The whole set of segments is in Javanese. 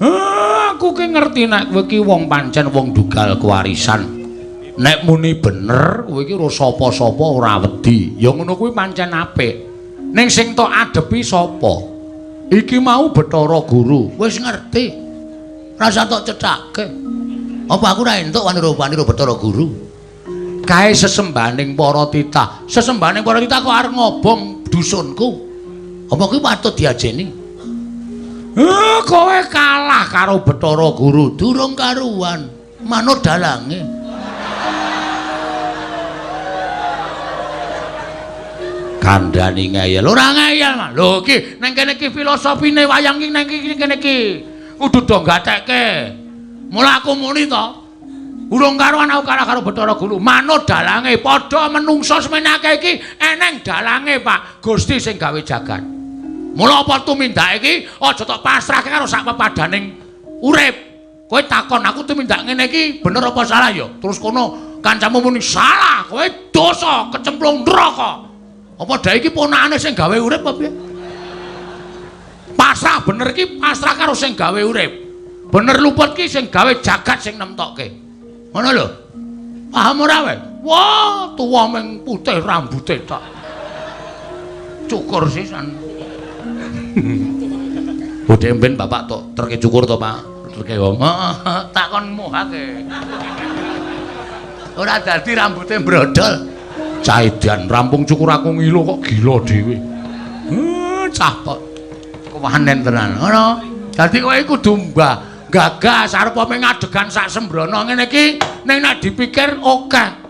Aku ki ngerti nek kowe ki wong pancen wong dugal kewarisan. Nek muni bener kowe iki ora sapa-sapa ora wedi. Ya ngono kuwi pancen apik. Ning sing tok adepi sapa? Iki mau Bathara Guru. Wis ngerti. Rasa tok cethake. Apa aku ora entuk wani-wani Bathara Guru? Kae sesembahaning para titah. Sesembahaning para titah kok arep ngobong dusunku. Apa kuwi patut diajeni? Kowe kalah karo Bathara Guru. Durung karuan, manut dalange. Kandhani ngeyel. Ora ngeyel, Mas. Lho iki nang kene iki filosofine wayang iki nang kene iki. Kudu do gatekke. Mula aku muni to. Urung karuan aku kalah karo Bathara Guru. Manut dalange, padha menungso semene akeh iki eneng dalange, Pak. Gusti sing gawe jagat. Mula apa tumindak iki aja tok pasrahke karo sak pepadaning urip. Kowe takon aku tumindak ngene iki bener apa salah ya? Terus kono kancamu muni salah, kowe dosa kecemplung neraka. Apa dae iki ponakane sing gawe urip apa piye? Pasrah bener iki pasrah karo sing gawe urip. Bener luput ki sing gawe jagat sing nemtokke. Ngono lho. Paham ora kowe? Wah, tuwa ming putih rambute tok. Cukur sisan. Bodhe mben bapak tok terke cukur to, Pak. Terke wong. Heeh, tak kon muhake. Ora dadi rambute brodol. Cah edan rampung cukur aku ngilo kok gila dhewe. Cah kok kewanen tenan. Ngono. Dadi kowe kudu mbah gagas arep ngadegan sak sembrono ngene iki ning nek dipikir akeh.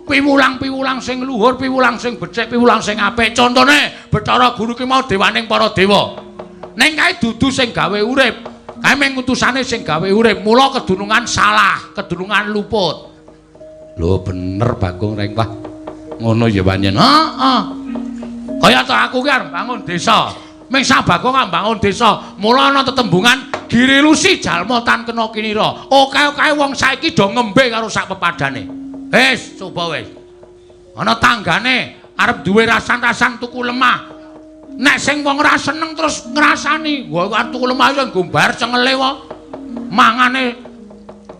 Piwulang-piwulang sing luhur, piwulang sing becik, piwulang sing apik. Contone Bathara Guru ki mau dewaning para dewa. Ning kae dudu sing gawe urip. Kae mung utusane sing gawe urip. Mula kedunungan salah, kedunungan luput. Lho bener Bagong Reng wah. Ngono ya pancen. Heeh. Kaya to aku ki arep bangun desa. Ming sak Bagong arep bangun desa. Mula ana tetembungan girilusi jalma tan kena kinira. Oke-oke wong saiki do ngembe karo sak pepadane. Wis, coba wis. Ana tanggane arep duwe rasan-rasan tuku lemah. Nek sing wong ora seneng terus ngrasani, wah arep tuku lemah iso nggo bayar cengele wae. Mangane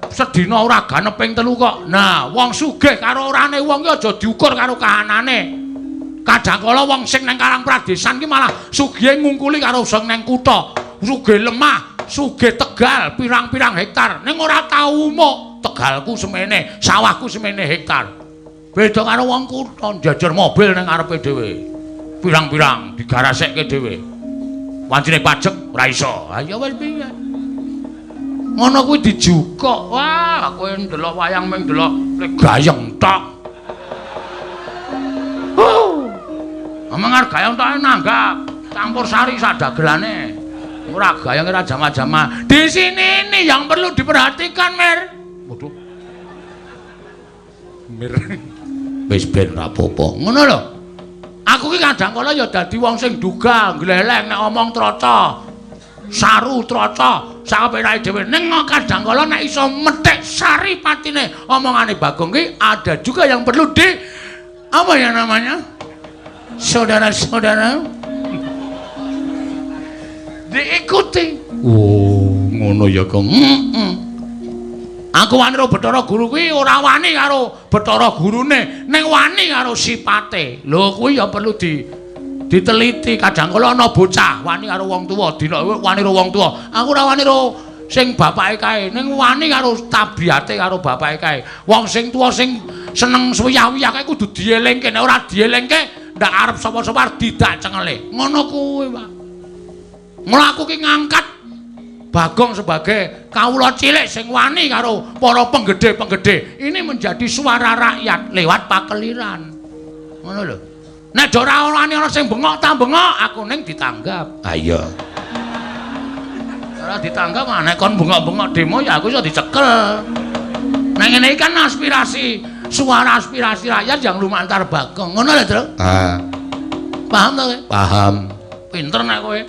sedina ora ganep ping 3 kok. Nah, wong sugih karo orane wong ki aja diukur karo kahanane. Kadang kala wong sing nang Karang Pradesan ki malah sugihe ngungkuli karo sing nang kutha. Sugih lemah, sugih tegal pirang-pirang hektar. Ning ora tau umuk. Tegalku semene, sawahku semene hektar. Beda karo wong kutha njajar mobil nang ngarepe dhewe. Pirang-pirang digarasekke dhewe. Wancine pajek ora iso. Ha ya wis piye. Ngono kuwi dijukuk. Wah, kowe ndelok wayang ming ndelok gayeng tok. Omong arep gayeng tok nanggap campur sari sak dagelane. Ora gayeng ora jama-jama. Di sini ini yang perlu diperhatikan, Mer. Waduh. Mir. Wis ben ra apa-apa. Ngono lho. Aku ki kadang kala ya dadi wong sing duga, gleleng nek omong troco. Saru troco, sakapenake dhewe. Ning kadang kala nek iso methik sari patine omongane Bagong ki ada juga yang perlu di apa ya namanya? Saudara-saudara diikuti. Oh, ngono ya, Kong. Heeh. Aku wani karo Bathara Guru kuwi ora wani karo Bathara Gurune, ning wani karo sipate. Lho kuwi ya perlu diteliti. Kadang kala ana bocah wani karo wong tuwa, dina wani karo wong tuwa. Aku ora wani karo sing bapake kae, ning wani karo tabiate karo bapake kae. Wong sing tuwa sing seneng suwiyah-wiyah kae kudu dielingke, nek ora dielingke ndak arep sapa-sapa arep didak cengele. Ngono kuwi, Pak. Mula aku ki ngangkat Bagong sebagai kawula cilik sing wani karo para penggede-penggede. Ini menjadi suara rakyat lewat pakeliran. Ngono lho. Nek ora wani ana sing bengok ta bengok, aku ning ditanggap. Ha iya. Ora ditanggap nek kon bengok-bengok demo ya aku iso dicekel. Nek ngene iki kan aspirasi, suara aspirasi rakyat yang lumantar Bagong. Ngono lho, Tru. Ah. Paham to kowe? Paham. Pinter nek kowe.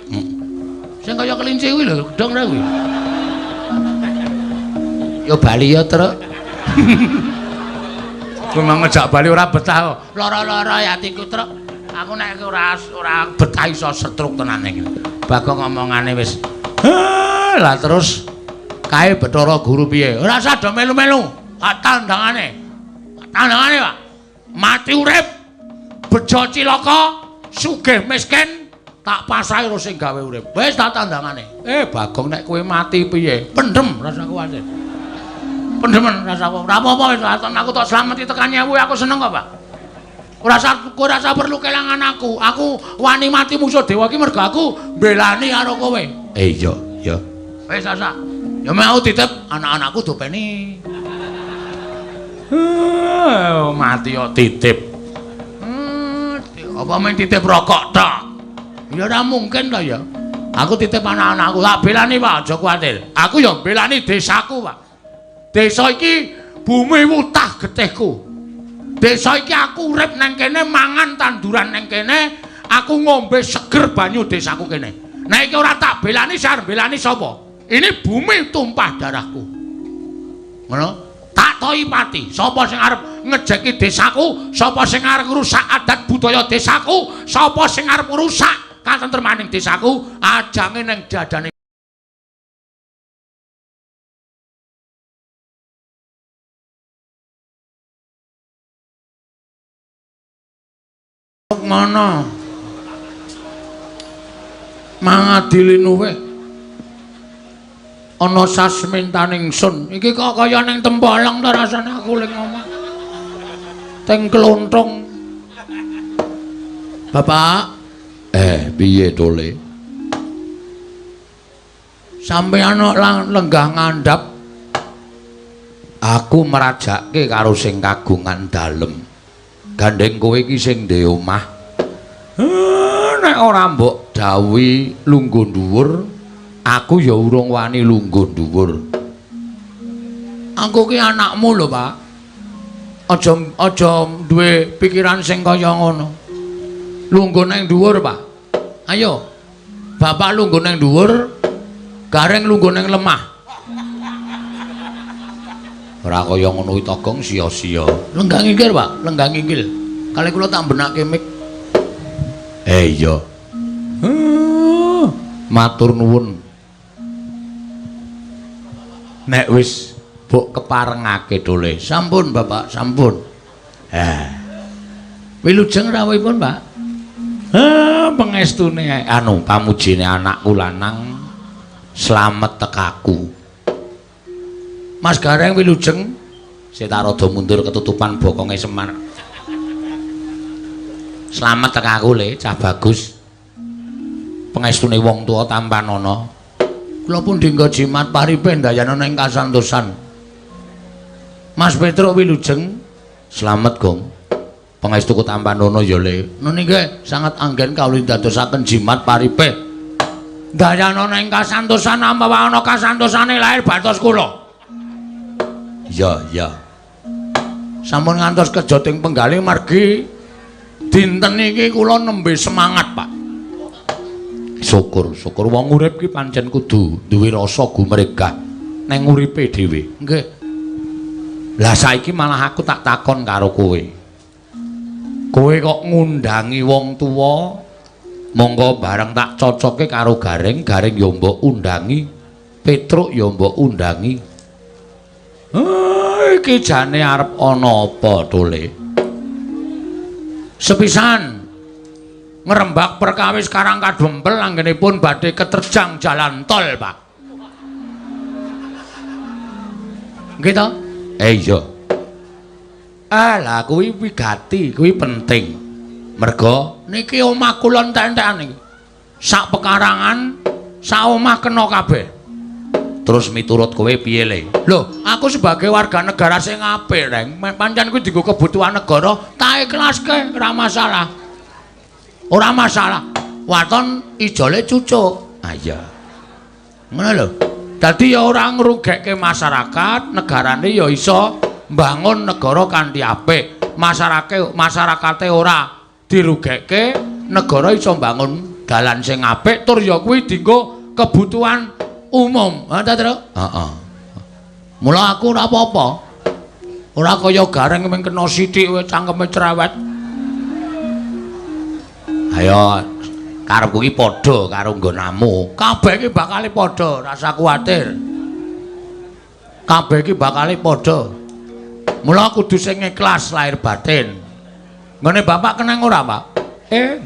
Sing kaya kelinci kuwi lho, gedhong ra kuwi. Ya bali ya, Truk. Kowe mau ngejak bali ora betah kok. Lara-lara ya atiku, Truk. Aku nek ora betah iso setruk tenan iki. Bagong omongane wis Lah terus kae Bathara Guru piye? Ora usah do melu-melu. Tak tandangane. Tandangane, Pak. Mati urip, bejo cilaka, sugih miskin, tak pasrahi karo sing gawe urip. Wis tak tandangane. Bagong nek kowe mati piye? Pendem rasa kuwatir. Pendemen rasa apa? Ora apa-apa wis aku tok slameti tekan nyewu aku seneng kok, Pak. Ora usah perlu kelangan aku. Aku wani mati musuh dewa iki mergo aku mbelani karo kowe. Iya, iya. Wis asa. Ya mek aku titip anak-anakku dopeni. Mati kok titip. Apa men titip rokok tok? Ya ora mungkin to ya. Aku titip anak-anakku, tak belani Pak, aja kuwatir. Aku ya mbelani desaku, Pak. Desa iki bumi wutah getihku. Desa iki aku urip nang kene, mangan tanduran nang kene, aku ngombe seger banyu desaku kene. Nek iki ora tak belani, sing arep belani sapa? Ini bumi tumpah darahku. Ngono? Tak toi pati. Sapa sing arep ngejeki desaku, sapa sing arep ngrusak adat budaya desaku, sapa sing arep ngrusak katentremaning desaku, ajange ning dadane mana mangadili luweh ana sasmintaning sun iki kok kaya ning Tempolang ta rasane aku ning omah teng Klonthong. Bapak, piye to le? Sampeyan lenggah ngandhap aku merajake karo sing kagungan dalem. Gandeng kowe iki sing ndek omah. Nek ora mbok dawuhi lungguh dhuwur, aku ya urung wani lungguh dhuwur. Aku ki anakmu lho, Pak. Aja duwe pikiran sing kaya ngono. Lungguh nang dhuwur, Pak. Ayo. Bapak lungguh nang dhuwur, Gareng lungguh nang lemah. Ora kaya ngono kuwi Togong sia-sia. Lenggah nginggil, Pak, lenggah nginggil. Kali kula tak benake mik. Iya. Matur nuwun. Nek wis mbok keparengake dole. Sampun, Bapak, sampun. Wilujeng rawuhipun, Pak. Pengestune anu pamujine anakku lanang slamet tekaku. Mas Gareng wilujeng. Sik tak rada mundur ketutupan bokonge Semar. Slamet tekaku le, cah bagus. Pengestune wong tuwa tampanana. Kula pun dinggo jimat paripe ndayana ing kasantosan. Mas Petruk wilujeng. Slamet, Gong. Pangestuku tampanana ya le. Nuni nggih sangat anggen kawula dadosaken jimat paripe. Ndayana ing kasantosan ampawa ana kasantosane lahir batos kula. Iya, iya. Sampun ngantos kejoting penggalih margi dinten iki kula nembe semangat, Pak. Syukur, syukur wong urip ki pancen kudu duwe rasa gumregah neng uripe dhewe. Nggih. Lah saiki malah aku tak takon karo kowe. Kowe kok ngundangi wong tuwa, monggo bareng tak cocoke karo Gareng, Gareng ya mbok undangi, Petruk ya mbok undangi. Iki jane arep ana apa to, Le? Sepisan ngrembak perkawis Karang Kadempel anggenipun badhe keterjang jalan tol, Pak. Nggih to? Iya. Lah kuwi wigati, kuwi penting. Merga niki omah kula entek-entekan iki. Sak pekarangan, sak omah kena kabeh. Terus miturut kowe piye, Le? Lho, aku sebagai warga negara sing apik, Reng. Pancen kuwi dienggo kebutuhan negara, tak ikhlaske, ora masalah. Ora masalah. Waton ijole cucuk. Ah iya. Ngono lho. Dadi ya ora ngrugekke masyarakat, negarane ya iso mbangun negara kanthi apik. Masyarakate ora dirugekke, negara iso mbangun dalan sing apik tur ya kuwi dienggo kebutuhan umum. Ha ta, Tru? Heeh. Mula aku ora apa-apa. Ora kaya Gareng mung kena sithik wae cangkeme cerewet. Ayo Karepku iki padha karo nggonamu. Kabeh iki bakale padha, rasa kuwatir. Kabeh iki bakale padha. Mula kudu sing ikhlas lahir batin. Nggone bapak keneng ora, Pak?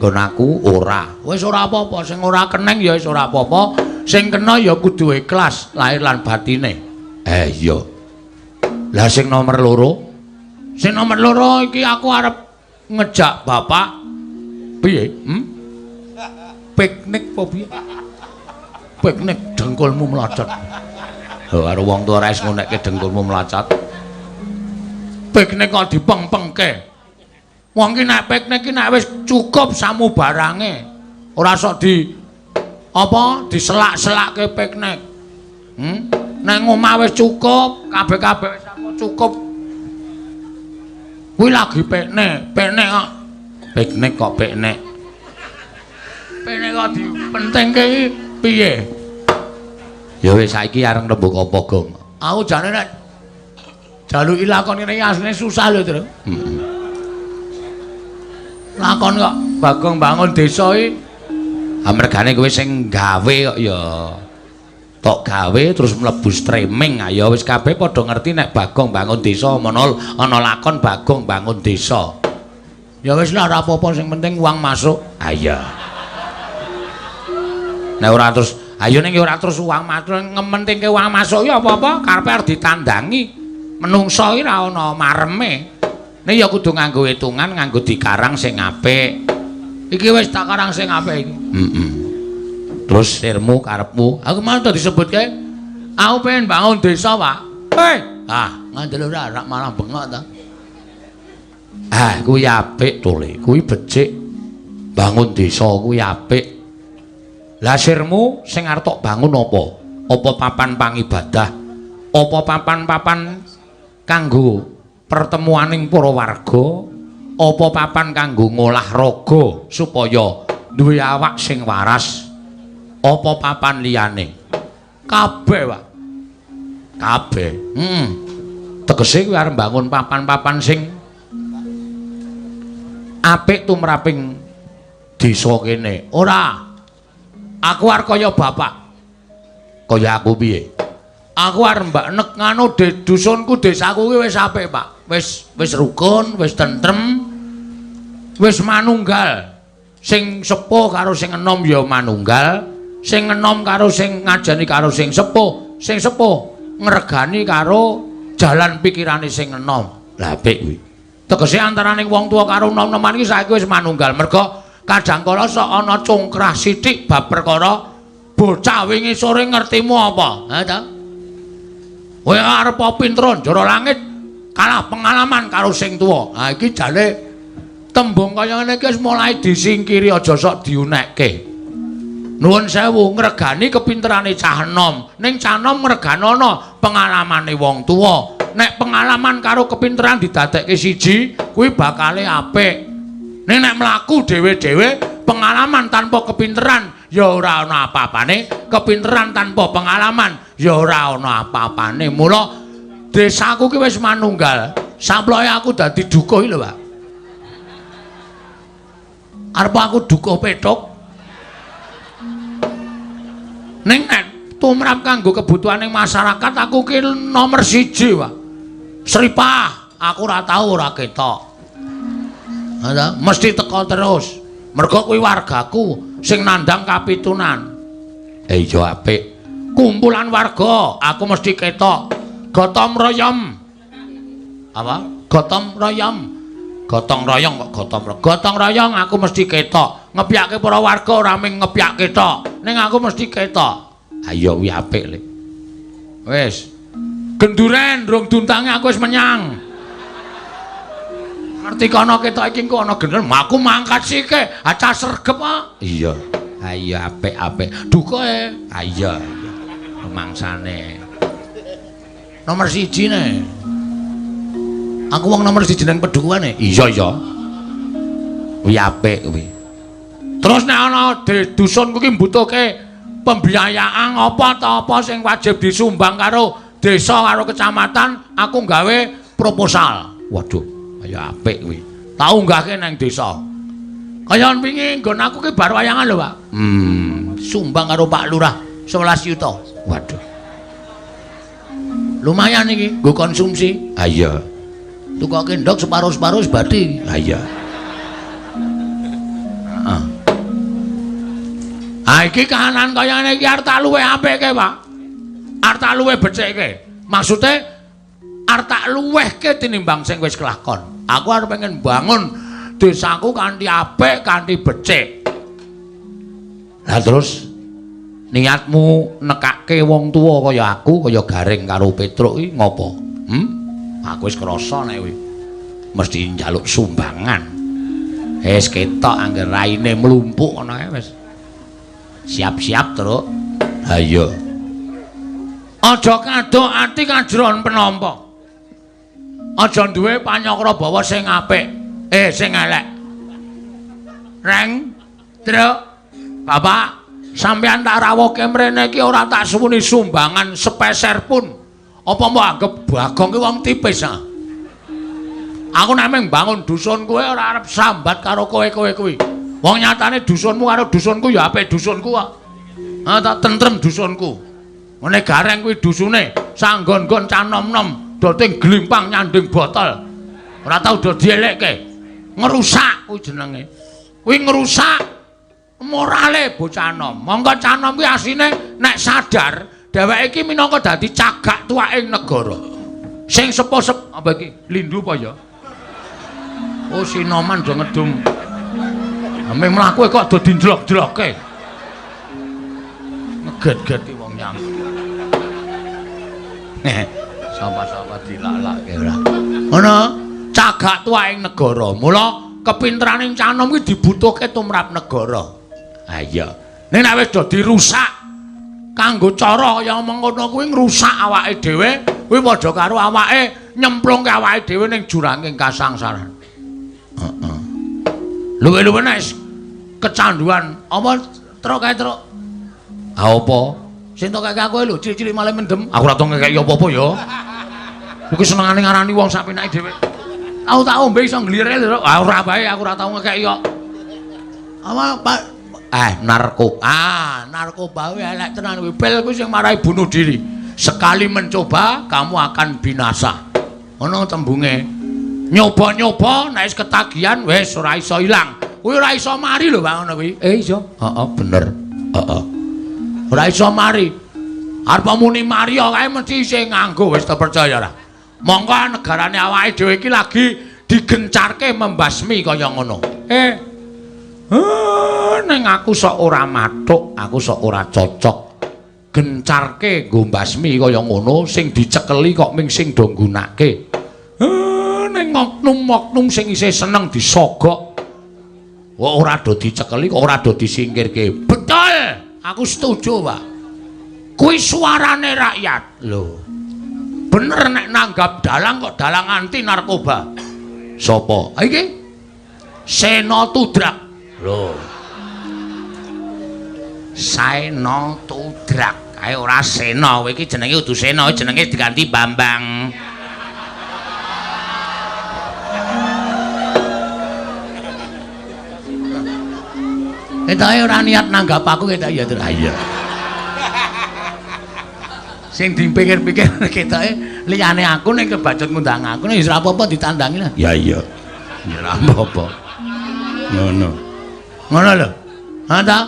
Nggon aku ora. Wis ora apa-apa, sing ora keneng ya wis ora apa-apa. Sing kena ya kudu ikhlas lahir lan batine. Iya. Lah sing nomor loro? Sing nomor loro iki aku arep ngejak bapak. Piye? Piknik apa piye? Piknik dengkulmu mlocot. Oh, karo wong tuwa ora wis ngonekke dengkulmu mlocot. Piknik kok dipeng-pengke. Wong ki nek piknik ki nek wis cukup samubarange. Ora sok di apa diselak-selakke piknik. Nang omah wis cukup, kabeh-kabeh wis cukup. Kuwi lagi piknik, piknik kok. Piknik kok piknik. Piknik kok dipentingke iki piye? Ya wis saiki areng rembug apa, Gong? Aku jane nek jaluki lakon ngene iki asline susah lho, Tru. Heeh. Lakon kok Bagong bangun desa iki. Amergane kowe sing gawe kok ya. Tok gawe terus mlebu streaming, ayo wis kabeh padha ngerti nek Bagong bangun desa mono ana lakon Bagong bangun desa. Ya wis lah ora apa-apa sing penting uang masuk. Ah iya. Nek ora terus ayo ning ora terus uang masuk, ngementingke uang masuk ya apa-apa karepe arep ditandangi. Menungso iki ora ana mareme. Nek ya kudu nganggo hitungan, nganggo dikarang sing apik. Iki wis tak karang sing apik iki. Heeh. Terus sirmu karepmu, aku mau to disebutke. Aku pengen bangun desa, Pak. Hei, ah, ngandel ora rak malah bengok ta. Ah, kuwi apik to, Le. Kuwi becik. Bangun desa kuwi apik. Lah sirmu sing arep tok bangun apa? Apa papan pangibadah? Apa papan-papan kanggo pertemuaning para warga? Apa papan kanggo ngolah raga supaya duwe awak sing waras? Apa papan liyane? Kabeh, Pak. Kabeh. Heeh. Tegese kuwi arep mbangun papan-papan sing apik tumraping desa kene. Ora. Aku arep kaya bapak. Kaya aku piye? Aku arep mbak nek nganu dusunku desaku kuwi wis apik, Pak. Wis rukun, wis tentrem, wis manunggal. Sing sepuh karo sing enom ya manunggal, sing enom karo sing ngajeni karo sing sepuh ngregani karo jalan pikirane sing enom. Lah apik kuwi. Tegese antaraning wong tuwa karo nom-noman iki saiki wis manunggal. Merga kadang kala sok ana congkrah sithik bab perkara bocah wingi sore ngertimu apa? Ha ta? Kowe arep pinter njara langit kalah pengalaman karo sing tuwa. Ha iki jane tembung kaya ngene iki wis mulai disingkiri, aja sok diunekke. Nuwun sewu, ngregani kepinterane cah enom. Ning cah enom ngreganana pengalamane wong tuwa. Nek pengalaman karo kepinteran didadekke siji, kuwi bakale apik. Ning nek mlaku dhewe-dhewe, pengalaman tanpa kepinteran ya ora ana apa-apane, kepinteran tanpa pengalaman ya ora ana apa-apane. Mula desaku ki wis manunggal. Samploke aku dadi dukuh iki lho, Pak. Arep aku dukuh pethuk. Ning nek tumrap kanggo kebutuhaning masyarakat aku ki nomor 1, Pak. Sripah aku ora tau ora ketok. Mesti teko terus. Mergo kuwi wargaku sing nandhang kapitunan. Iya apik. Kumpulan warga aku mesti ketok. Gotong royom. Apa? Gotong royom. Gotong royong kok gotong royong. Gotong royong aku mesti ketok. Ngepyake para warga ora mung ngepyake tok. Ning aku mesti ketok. Ayo kuwi apik, Le. Wis. Genduren rong duntange aku wis menyang. Ngerti kono ketok iki engko ana genderen, aku mangkat sike, acah sregep kok. Iya. Ayo apik-apik. Dukoe. Ayo. Mangsane. Nomor 1 ne. Aku wong nomor 1 nang pedukuhane. Iya, iya. Kuwi apik kuwi. Terus nek ana dusunku ki mbutuhke pembiayaan apa ta apa sing wajib disumbang karo desa karo kecamatan, aku gawe proposal. Waduh, ayo apik kuwi. Tak unggahke nang desa. Kaya wingi nggon aku ki bar wayangan lho, Pak. Sumbang karo Pak Lurah 11 yuta. Waduh. Lumayan iki nggo konsumsi. Ha iya. Tukoke ndok separo-separo sebati. Ha iya. Heeh. Ha iki kahanan kaya ngene iki arep tak luwih apike, Pak. Arep tak luwih becikke. Maksude arep tak luwihke tinimbang sing wis kelakon. Aku arep pengen bangun desaku kanthi apik, kanthi becik. Lah terus niatmu nekake wong tuwa kaya aku, kaya Gareng karo Petruk iki ngopo? Aku wis krasa nek kuwi mesti njaluk sumbangan. Wis ketok angger raine mlumpuk ngono ae wis. Siap-siap, Truk. Ha iya. Aja kadok ati kajron penampa. Aja duwe panyakra bawa sing apik, sing elek. Reng, Truk, Bapak, sampeyan tak rawuhke mrene iki ora tak suwuni sumbangan sepeser pun. Apa mbok anggap Bagong ki wong tipis ah? Aku nek mung bangun dusun kowe ora arep sambat karo kowe-kowe kuwi. Wong nyatane dusunmu karo dusunku ya apik dusunku kok. Ah tak tentrem dusunku. Ngene Gareng kuwi dusune sanggon-gon cah nom-nom dote glimpang nyanding botol. Ora tau do dielekke. Ngerusak kuwi jenenge. Kuwi ngerusak morale bocah nom. Monggo cah nom kuwi asline nek sadar dheweke iki minangka dadi cagak tuwaking negara. Sing sepo-sep apa iki? Lindu apa ya? Oh sinoman do ngedum. Ame mlaku kok do dinjlok-jlokke. Ngeget-geti wong nyam. Sapa-sapa dilalake ora. Ngono, cagak tuwaking negara. Mula kepinteraning cah nom kuwi dibutuhke tumrap negara. Ha iya. Ning nek wis do dirusak kanggo cara kaya mengkono kuwi ngrusak awake dhewe, kuwi padha karo awake nyemplungke awake dhewe ning juranging kasangsaran. Heeh. Luwe-luwe nek kecanduan apa truk kae truk. Ha apa? Sing tok keke aku lho cilik-cilik malah mendem. Aku ora tau ngekeki apa-apa ya. Kuwi senengane ngarani wong sak penake dhewe. Tau tak ombe iso nglire lho. Ah ora bae aku ora tau ngekeki kok. Apa Pak? Narkoba. Ah, narkoba kuwi elek tenan kuwi. Pil kuwi sing marai bunuh diri. Sekali mencoba kamu akan binasa. Ngono tembunge. Nyoba-nyoba nek wis ketagihan wis ora iso ilang. Kuwi ora iso mari lho Pak ngono kuwi. Iso. Heeh, bener. Heeh. Ora iso mari. Arep muni mari kae mesti isih nganggo wis terpercaya ora. Mongko negarane awake dhewe iki lagi digencarke membasmi kaya ngono. Ning aku sok ora mathuk, aku sok ora cocok. Gencarke nggo mbasmi kaya ngono sing dicekeli kok ming sing do nggunake. Ning oknum-oknum sing isih seneng disogok. Kok ora do dicekeli, kok ora do disingkirke. Betul, aku setuju, Pak. Kuwi suarane rakyat. Lho. Bener nek nanggap dalang kok dalang anti narkoba. Sopo? Ha iki? Sena Tudrak. Lho. Sena Tudrak. Kae ora Sena, kowe iki jenenge kudu Sena, jenenge diganti Bambang. Ketoke ora niat nanggap aku ketok ya, Tru. Ha iya. Sing dipikir-pikir ketoke liyane aku ning kebacut ngundang aku ning ya ora apa-apa ditandangi lah. Ya iya. Ya ora apa-apa. Ngono. Ngono lho. Ha ta?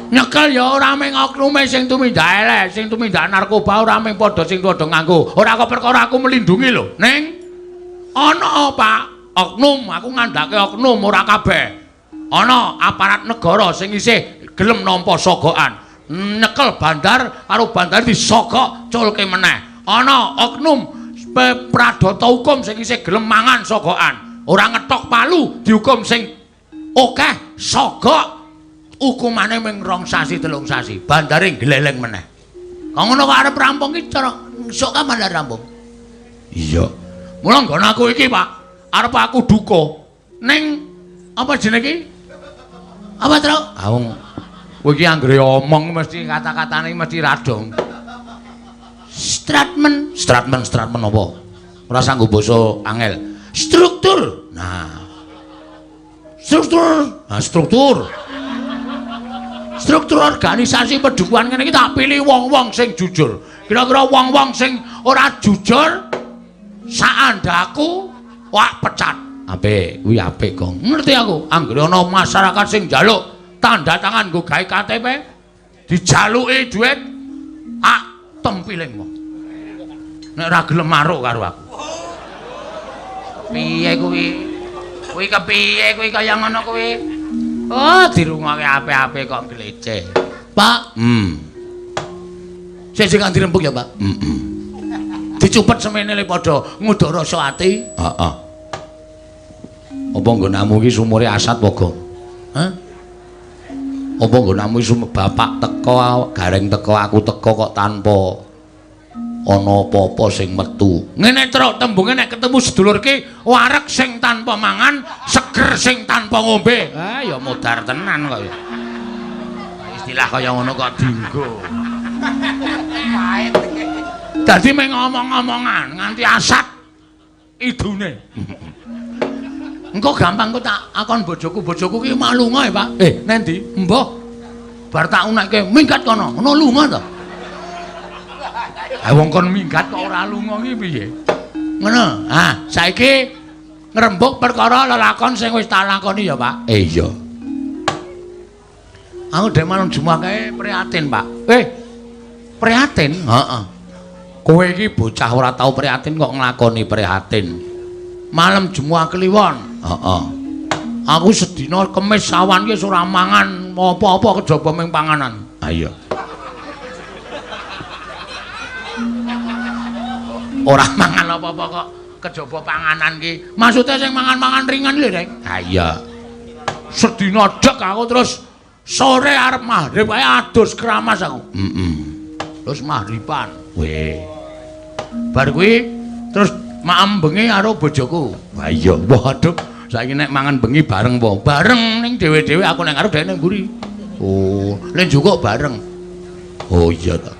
Nyekel ya ora mung oknume sing tumindak elek, sing tumindak narkoba ora mung padha sing padha nganggo. Ora kok perkara aku melindungi lho, Ning ana Pak, oknum, aku ngandhake oknum ora kabeh. Ana aparat negara sing isih gelem nampa sogokan, nyekel bandar karo bandar disogok culke meneh. Ana oknum pradata hukum sing isih gelem mangan sogokan, ora ngetok palu dihukum sing akeh sogok hukumane mung 2 sasi 3 sasi, bandare gleleng meneh. Kok ngono kok arep rampung iki cara sok kapan arep rampung? Iya. Mula nggon aku iki, Pak, arep aku duka ning apa jenenge iki? Apa, Truk? Ah wong kowe iki anggere omong mesti kata-katane mesti radong. Stratmen, stratmen, stratmen apa? Ora sanggo basa angel. Struktur. Nah. Struktur, nah, struktur. Struktur organisasi pedukuhan ngene iki tak pilih wong-wong sing jujur. Kira-kira wong-wong sing ora jujur saandaku wah pecat. Apik, kuwi apik, Gong. Ngerti aku, anggere ana masyarakat sing njaluk tanda tangan nggo gawe KTP, dijaluki duit, ah tempiling wong. Nek ora gelem maruk karo aku. Piye kuwi? Kuwi kepiye kuwi kaya ngono kuwi? Oh, dirungokke apik-apik kok gleceh. Pak, Sing sing dirembug ya, Pak. Heeh. Dicupet semene le padha nguduk rasa ati. Heeh. Apa nggonamu iki sumure asat apa, Gong? Hah? Apa nggonamu iki bapak teko, gareng teko, aku teko kok tanpa ana apa-apa sing metu. Ngene truk tembunge nek ketemu sedulur ki wareg sing tanpa mangan, seger sing tanpa ngombe. Ah ya modar tenan kok ya. Istilah kaya ngono kok dinggo. Dadi mung ngomong-ngomongan nganti asat idune. Engko gampang kok tak akon bojoku, bojoku ki malunga ya, Pak. Nendi? Mbah. Bar tak unekke minggat kono. Ngono lunga to. Ha wong kon minggat kok ora lunga ki piye? Ngono. Ah, saiki ngrembug perkara lelakon sing wis tak lakoni ya, Pak. Iya. Aku dhek malam Jumat kae prihatin, Pak. Prihatin? Heeh. Kowe iki bocah ora tau prihatin kok nglakoni prihatin. Malam Jumat Kliwon. Heeh. Aku sedina Kemis awan ki ora mangan apa-apa kejaba ming panganan. Ha iya. Ora mangan apa-apa kok kejaba panganan ki. Maksude sing mangan-mangan ringan lho, Rek. Ha iya. Sedina dek aku terus sore arep maghrib ae adus keramas aku. Heeh. Terus maghriban. Weh. Bar kuwi terus maem bengi karo bojoku. Wah iya. Waduh, saiki nek mangan bengi bareng apa? Bareng ning dhewe-dhewe, aku ning ngarep dhek ning mburi. Oh, nek njukuk bareng. Oh iya ta.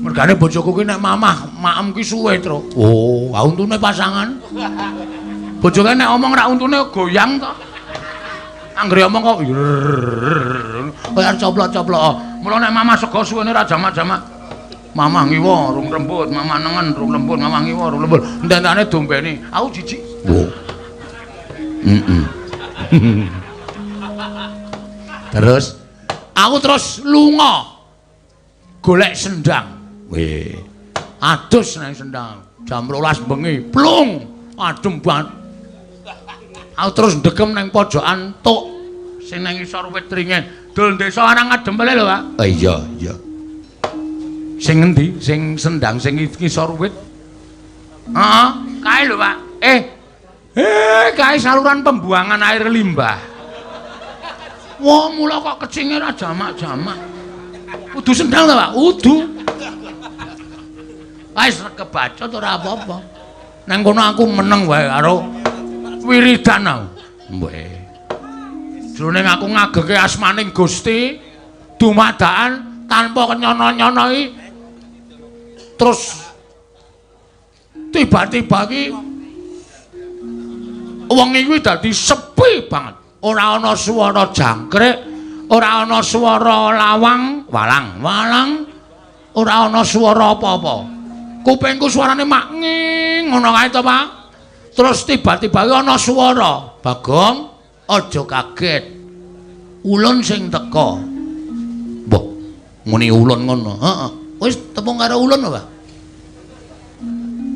Mergane bojoku ki nek mamah maem ki suwe, Truk. Oh, ha untune pasangan. Bojoke nek omong rak untune goyang to. Anggere omong kok kaya coplok-coplok. Mula nek mamah sego suwene ra jamak-jamak. Mamah ngiwa rung rembut, mamah nengen rung lembut, mamah ngiwa rung lembut. Ententane dombeni. Aku jijik. Oh. Heeh. Terus aku terus lunga. Golek sendang. Weh. Adus nang sendang. Jam 12 bengi, plung, adem banget. Aku terus ndekem nang pojokan tuk sing nang isor wit ringin. Dul desa arang adem bale lho, Pak. Oh, iya, iya. Sing ngendi? Sing sendang sing ngisor wit. Heeh, kae lho, Pak. Kae saluran pembuangan air limbah. Wah, mula kok kecinge ra jamak-jamak. Kudu sendang ta, Pak? Kudu. Wis kebacut ora apa-apa. Nang kono aku meneng wae karo wiridan aku. Weh. Jroning aku ngageke asmaning Gusti dumadakan tanpa kenyono-nyono iki. Terus tiba-tiba iki wengi kuwi dadi sepi banget. Ora ana swara jangkrik, ora ana swara lawang, walang-walang, ora ana swara apa-apa. Kupingku suarane mak nging ngono kae to, Pak. Terus tiba-tiba ana swara, "Bagong, aja kaget. Ulun sing teka." Mbah, muni ulun ngono. Heeh. Wis tepung karo ulun, Pak.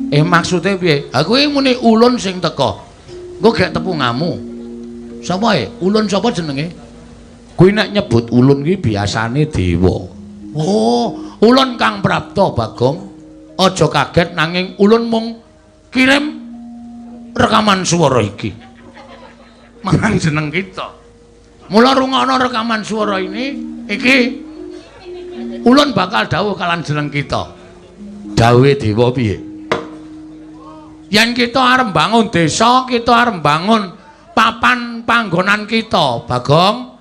Maksude piye? Ha kuwi muni ulun sing teka. Engko gek tepungamu. Sapa e? Ulun sapa jenenge? Kuwi nek nyebut ulun kuwi biasane dewa. Oh, ulun kang prapta, Bagong. Aja kaget nanging ulun mung kirim rekaman swara iki marang jeneng kita. Mula rungokno rekaman swara ini iki ulun bakal dawuh kalan jeneng kita. Dawuhe dewa piye? Yen kita arep bangun desa, kita arep bangun papan panggonan kita, Bagong.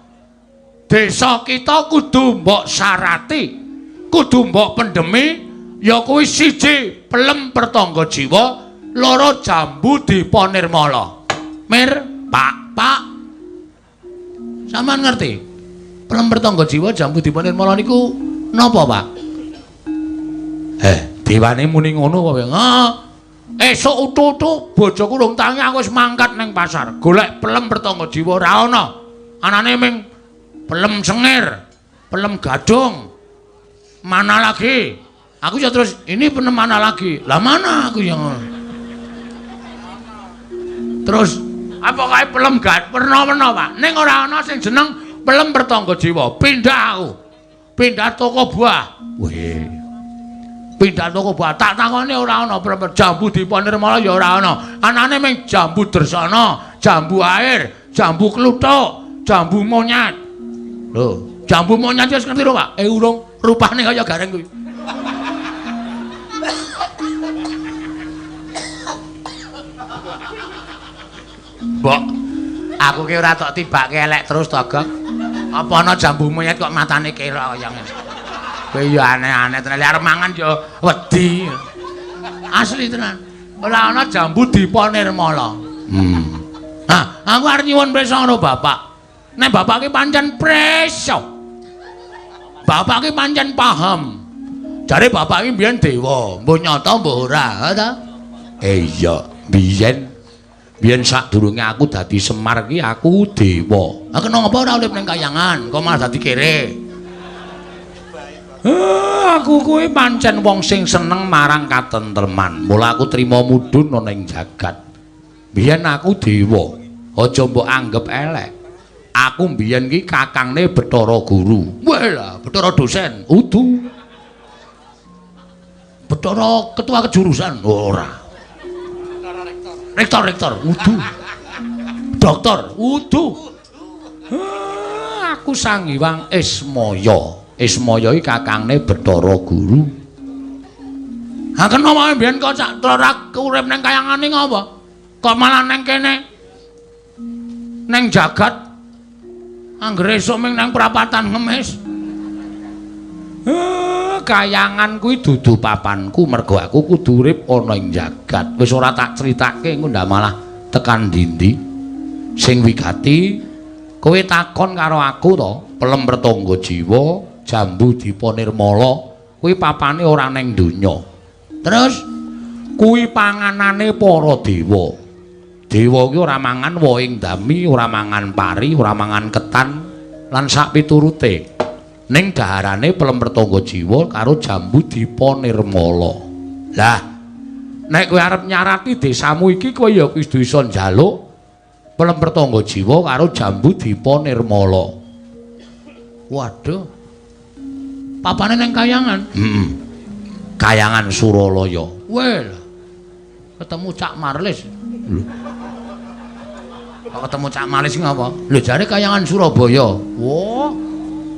Desa kita kudu mbok syarati, kudu mbok pendemi. Ya kuwi siji pelem pertangga jiwa, loro jambu dipa nirmala. Mir, Pak. Pak. Sampeyan ngerti? Pelem Pertangga Jiwa Jambu Dipa Nirmala niku napa, Pak? Dewane muni ngono apa piye? Heeh. Esuk utu-utu bojoku rung tangi aku wis mangkat ning pasar. Golek pelem Pertangga Jiwa ora ana. Anane ming pelem sengir, pelem gadung. Mana lagi? Aku ya terus ini pelem mana lagi? Lah mana aku yang ngono. Terus apa kae pelem gad werna-werna, Pak. Ning ora ana sing jeneng pelem Pertangga Jiwa. Pindah aku. Pindah toko buah. Weh. Pindah toko buah. Tak takone ora ana pelem Jambu Dipa Nirmala ya ora ana. Anane ming jambu dersana, jambu air, jambu kluthuk, jambu monyet. Lho, jambu monyet wis ngerti lho, Pak? Urung, rupane kaya gareng kuwi. Mbok, aku ki ora tok tibake elek terus to, Gong. Apa ana jambu monyet kok matane kerok kaya ngene. Kowe ya aneh-aneh tenan, arep mangan ya wedi. Asli tenan. Ora ana jambu Dipa Nirmala. Nah, aku arep nyuwun prisa karo bapak. Nek bapak ki pancen prisa. Bapak ki pancen paham. Jare bapak ki mbiyen dewa, mbuh nyata mbuh ora, ha ta? Iya, biyen sadurunge aku dadi Semar ki aku dewa. Ha kena ngapa ora urip ning kayangan, kok malah dadi kere? Aku kuwi pancen wong sing seneng marang katentreman. Mula aku trima mudhun ana ing jagat. Biyen aku dewa, aja mbok anggep elek. Aku mbiyen ki kakangne Bathara Guru. Wah lah, Bathara dosen, udu. Bathara ketua kejurusan, ora. Rektor, udu. Dokter, udu. Aku Sang Hyang Ismaya. Ismaya iki kakangne Bathara Guru. Ha kena wae mbiyen kok cak ora urip ning kayangane ngapa? Kok malah ning kene? Ning jagat anggere esuk ming nang prapatan ngemis. Kayangan kuwi dudu papanku mergo aku kudu urip ana ing jagat. Wis ora tak critake engko ndak malah tekan ndi-ndi. Sing wigati kowe takon karo aku to, pelem Pertangga Jiwa, Jambu Dipa Nirmala kuwi papane ora ning donya. Terus kuwi panganane para dewa. Dewa kuwi ora mangan wohing dami, ora mangan pari, ora mangan ketan lan sak piturute. Ning daharane pelem Pertangga Jiwa karo Jambu Dipa Nirmala. Lah, nek kowe arep nyarati desamu iki kowe ya kudu iso njaluk pelem Pertangga Jiwa karo Jambu Dipa Nirmala. Waduh. Papane ning kayangan. Heeh. Kayangan Suralaya. Weh. Ketemu Cak Marlis. Lho. Kok ketemu Cak Marlis ngapa? Lho jare kayangan Surabaya. Wah.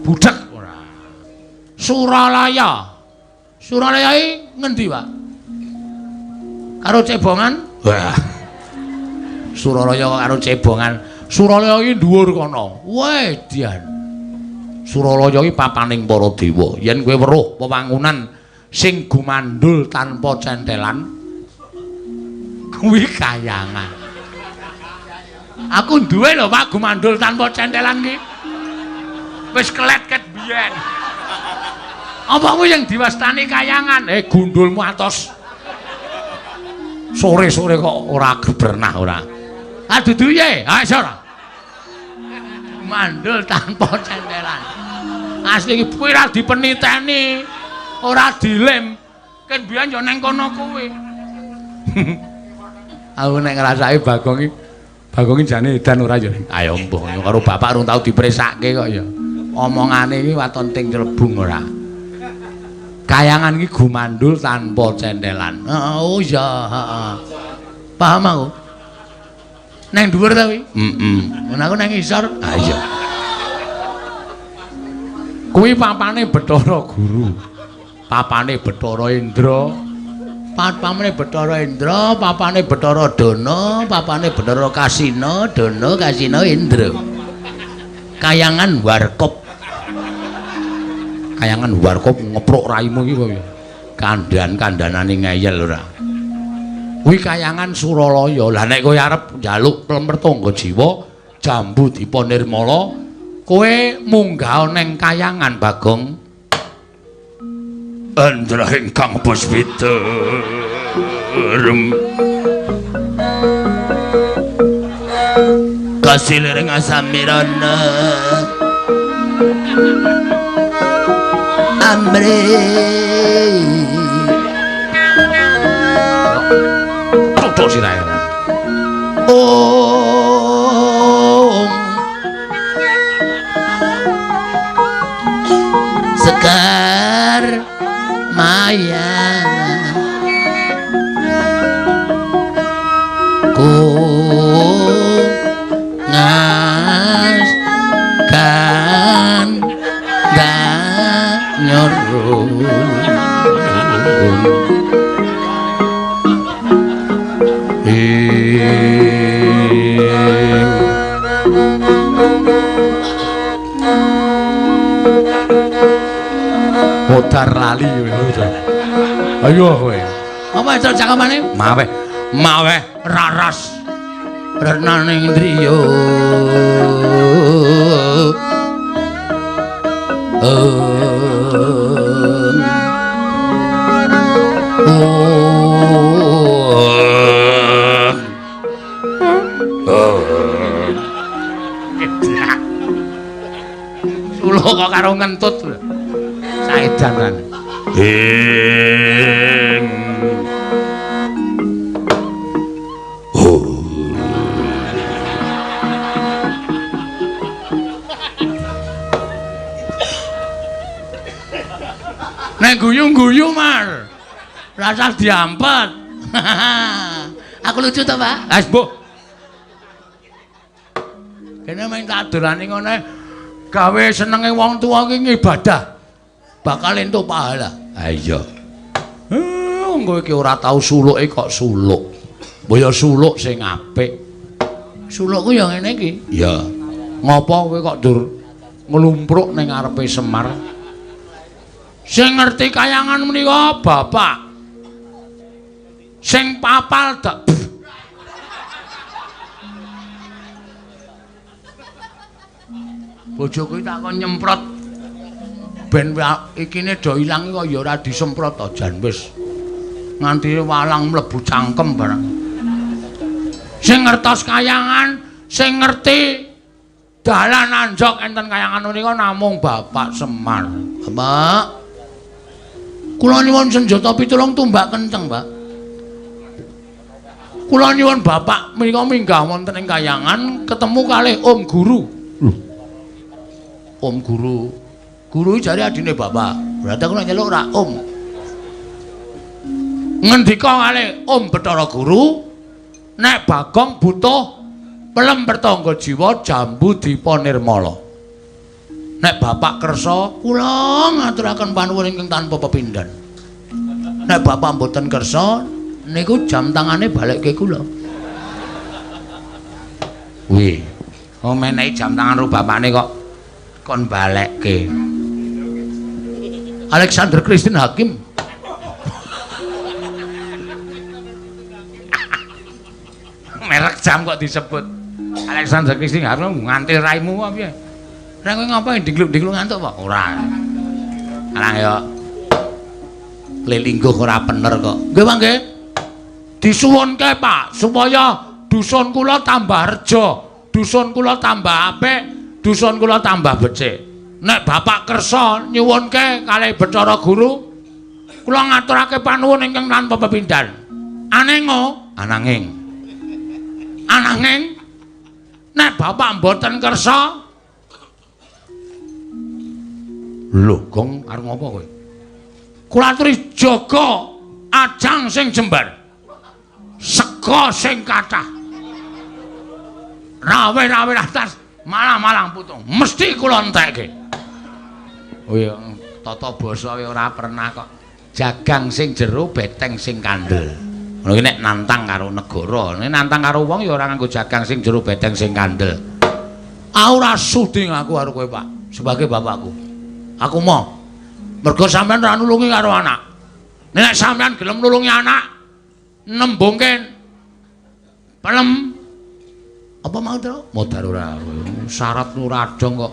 Budek ora. Suralaya. Suralaya iki ngendi, Pak? Karo cebongan? Wah. Suralaya karo cebongan. Suralaya iki dhuwur kono. Weh, dian. Suralaya iki papaning para dewa. Yen kowe weruh wewangunan sing gumandul tanpa centelan, kuwi kayangan. Aku duwe lho, Pak, gumandul tanpa centelan ki. Wis kelet ket biyen. Apa kuwi yang diwastani kayangan? Gundulmu atos. Sore-sore kok ora bernah ora. Ah dudu ye, ha iso ora. Mandul tanpa centelan. Asli iki kuwi ora dipeniteni, ora dilem. Ken biyen yo nang kono kuwi. Aku nek ngrasake Bagong iki, Bagong iki jane edan ora ya. Ayo mbuh karo bapak urung tau dipresake kok ya. Omongane iki waton ting clebung ora. Kayangan iki gumandul tanpa centelan. Oh iya, heeh. Paham aku. Neng dhuwur ta kuwi? Heeh. Mun aku nang ngisor. Ha iya. Kuwi papane Bathara Guru. Papane Bathara Indra. Papane Bathara Indra, papane Bathara Dana, papane Bathara Kasina, Dana Kasina Indra. Kayangan Warkop. Kayangan Warkop ngepruk raimu iki kowe. Kandhan-kandhanane ngeyel ora. Kuwi kayangan Suralaya. Lah nek kowe arep njaluk pelem Pertangga Jiwa Jambu Dipa Nirmala, kowe munggah ning kayangan Bagong. Andra ingkang puspita kasiliring asamirana amri tutuk sirahe. Om Sekar Maya ku ngas kan danyoru modar lali kowe. Ayo kowe. Apa itu cakepane? Maweh, maweh raras renaning driya. Suluk kok karo ngentut. Saedan kan. Ing nek guyu-guyu Mar. Rasah diampet. Aku lucu to, Pak? Wis, mbuh. Kene main tak dolani ngene gawe senenge wong tuwa ki ngibadah. Bakal entuk pahala. Ha iya. Kowe iki ora tau suluke kok suluk. Mbok ya suluk sing apik. Sulukku ya ngene iki. Iya. Ngopo kowe kok ndur nglumpruk ning ngarepe Semar? Sing ngerti kayangan menika bapak. Sing papal dak. Bojoku tak kon nyemprot ben ikine do ilang kok ya ora disemprot to jan wis. Nganti walang mlebu cangkem barang. Sing ngertos kayangan, sing ngerti dalan anjok enten kayangan menika namung Bapak Semar. Bapak, kula nyuwun senjata pitulung tumbak kenceng, Pak. Kula nyuwun Bapak menika minggah wonten ing kayangan ketemu kalih Om Guru. Lho. Om Guru. Guru jare adine Bapak. Berarti aku nek nyeluk ora Om. Ngendika kalih Om Bathara Guru, nek Bagong butuh pelem pertangga jiwa Jambu Dipa Nirmala. Nek Bapak kersa, kula ngaturaken panuwun ingkang tanpa pepindhan. Nek Bapak mboten kersa, niku jam tangane balekke kula. Wih, oh menehi jam tangan ro bapakne kok kon balekke. Alexander Christine Hakim. Merek jam kok disebut Alexander Christine Hakim ngantil raimu apa piye? Lah kowe ngapa dingkluk-dingkluk ngantuk, Pak? Ora. Alang ya. Lelingguh ora bener kok. Nggih, Pak nggih. Disuwunke, Pak, supaya dusun kula tambah reja, dusun kula tambah apik, dusun kula tambah becik. Nek Bapak kersa nyuwunke kalih Bathara Guru, kula ngaturake panuwun ingkang tanpa pepindhan. Anengo, ananging. Ananging nek Bapak mboten kersa, lho, Gong arep ngopo kowe? Kula aturi jaga ajang sing jembar. Sega sing kathah. Rawe-rawe atas malang-malang putung. Mesti kula entekke. Oh iya, tata basa ora pernah kok. Jagang sing jero, beteng sing kandel. Ngono iki nek nantang karo negara, nek nantang karo wong ya ora nganggo jagang sing jero, beteng sing kandel. Aku ora sudi ngaku karo kowe, Pak, sebagai bapakku. Aku mau. Mergo sampean ora nulungi karo anak. Nek sampean gelem nulungi anak, nembungke pelem Apa mau, Tru? Modar ora. Syarat ora dong kok.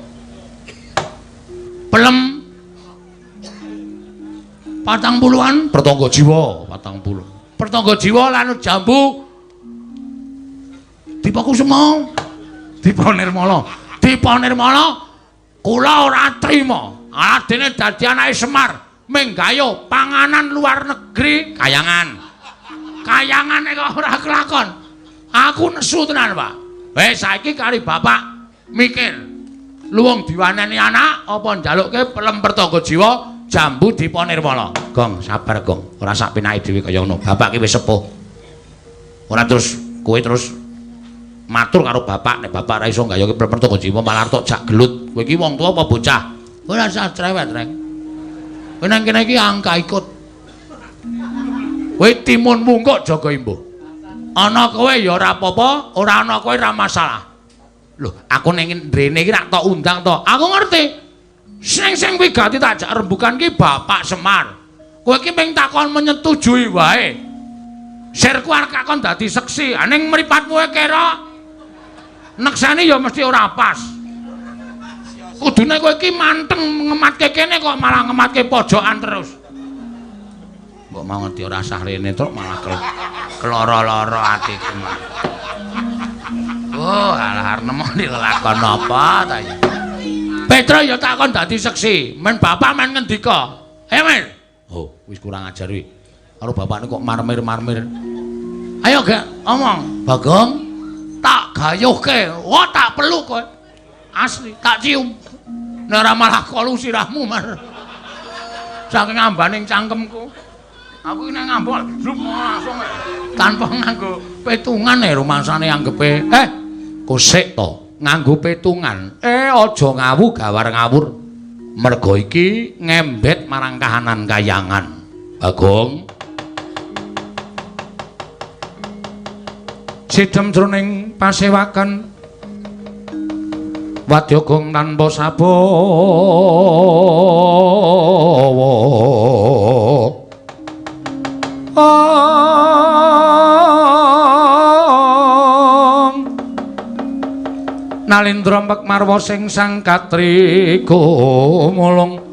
Pelem 40-an pertangga jiwa, 40. Pertangga jiwa lan jambu Dipa Kusuma, Dipa Nirmala. Dipa Nirmala kula ora trima. Adene dadi anake Semar menggayo panganan luar negeri kayangan. Kayangane kok ora kelakon. Aku nesu tenan, Pak. Wis saiki kari bapak mikir. Luwung diwaneni anak apa njalukke pelem pertangga jiwa jambu Dipa Nirmala. Gong, sabar Gong. Ora sak penake dhewe kaya ngono. Bapak ki wis sepuh. Ora terus kowe terus matur karo bapak nek bapak ora iso nggayoke pelem pertangga jiwa malah tok jak gelut. Kowe iki wong tuwa apa bocah? Ora usah cerewet, Reng. Kowe nang kene iki angka ikut. Kowe timun mungkuk jaga imbuh. Ana kowe ya ora apa-apa, ora ana kowe ora masalah. Lho, aku ning ndrene iki rak tok undang to. Aku ngerti. Sing wigati tak jak rembukan ki Bapak Semar. Kowe iki mung takon menyetujui wae. Sirku arep kakon dadi seksi, ning mripatmu kira nekseni ya mesti ora pas. Kudune kowe iki manteng ngematke kene kok malah ngematke pojokan terus. Mbok mau ngerti ora sah rene truk malah keloro-loro atiku. Oh, alah arep nemoni lelakon apa ta ya. Petro ya takon dadi seksi, men bapak men ngendika. Ayo men. Oh, wis kurang ajar kuwi. Karo bapakne kok marmir-marmir. Ayo gak omong. Bagong, tak gayuhke. Wah, tak peluk kowe. Asli, tak cium. Nek ora malah kolu sirahmu, Mar. Saking ambaning cangkemku. Aku iki nek ngambok langsung tanpa nganggo petungan rumangsane anggepe. Kosek to, nganggo petungan. Aja ngawu gawar ngawur. Merga iki ngembet marang kahanan kayangan. Bagong. Sidem jroning pasewakan wadya gong tanpa sabawa. Nalindra mek marwa sing sang katri gumulung.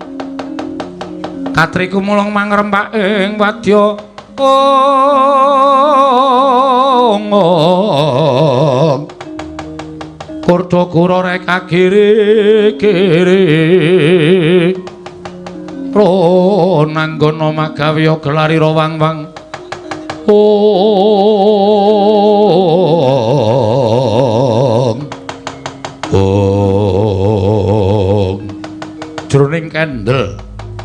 Katri gumulung mangrempak ing wadya ong. Kurda kura reka kiri-kiri. Pronanggana magawe gelari rawang-wang. Ong. Ong. Jroning kendel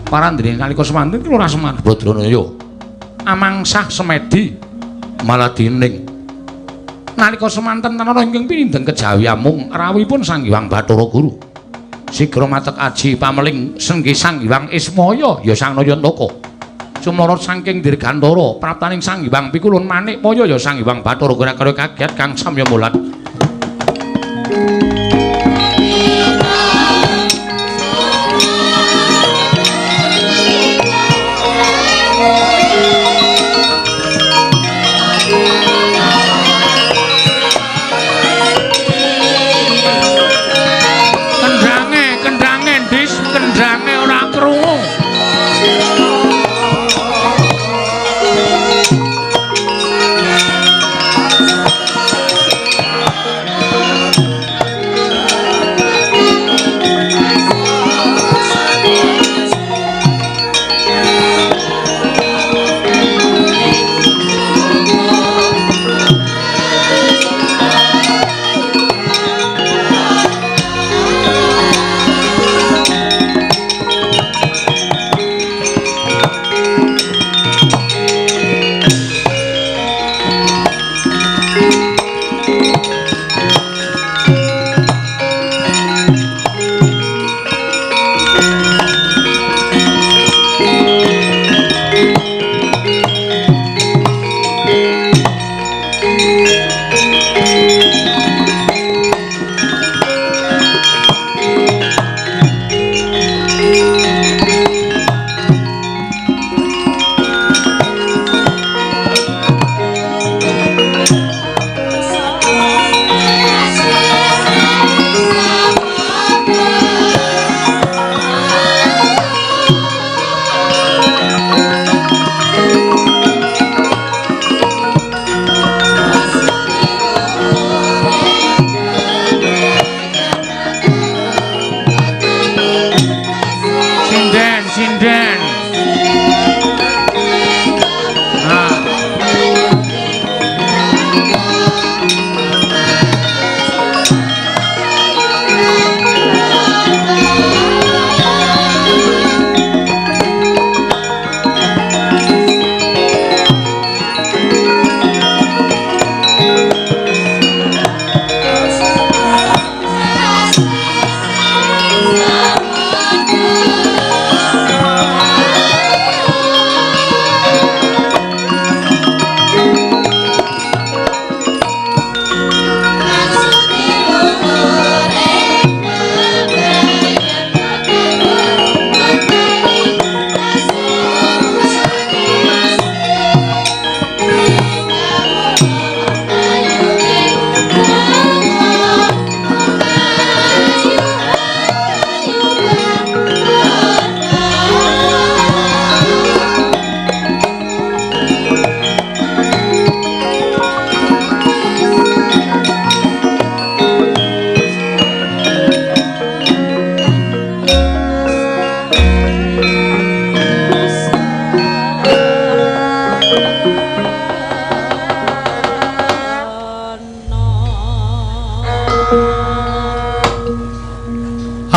parandene nalika semanten ki ora Semar Badranaya. Amangsah semedi maladining. Nalika semanten tanara ingkang pinindeng kejawi amung rawuhipun Sang Hyang Bathara Guru. Sigra matek aji pameling senggi Sang Hyang Ismaya ya Sang Nayantaka. Sumlara saking dirgantara praptaning Sang Hyang Pikulun manik maya ya Sang Hyang Bathara Guru kaget kang samya mulat.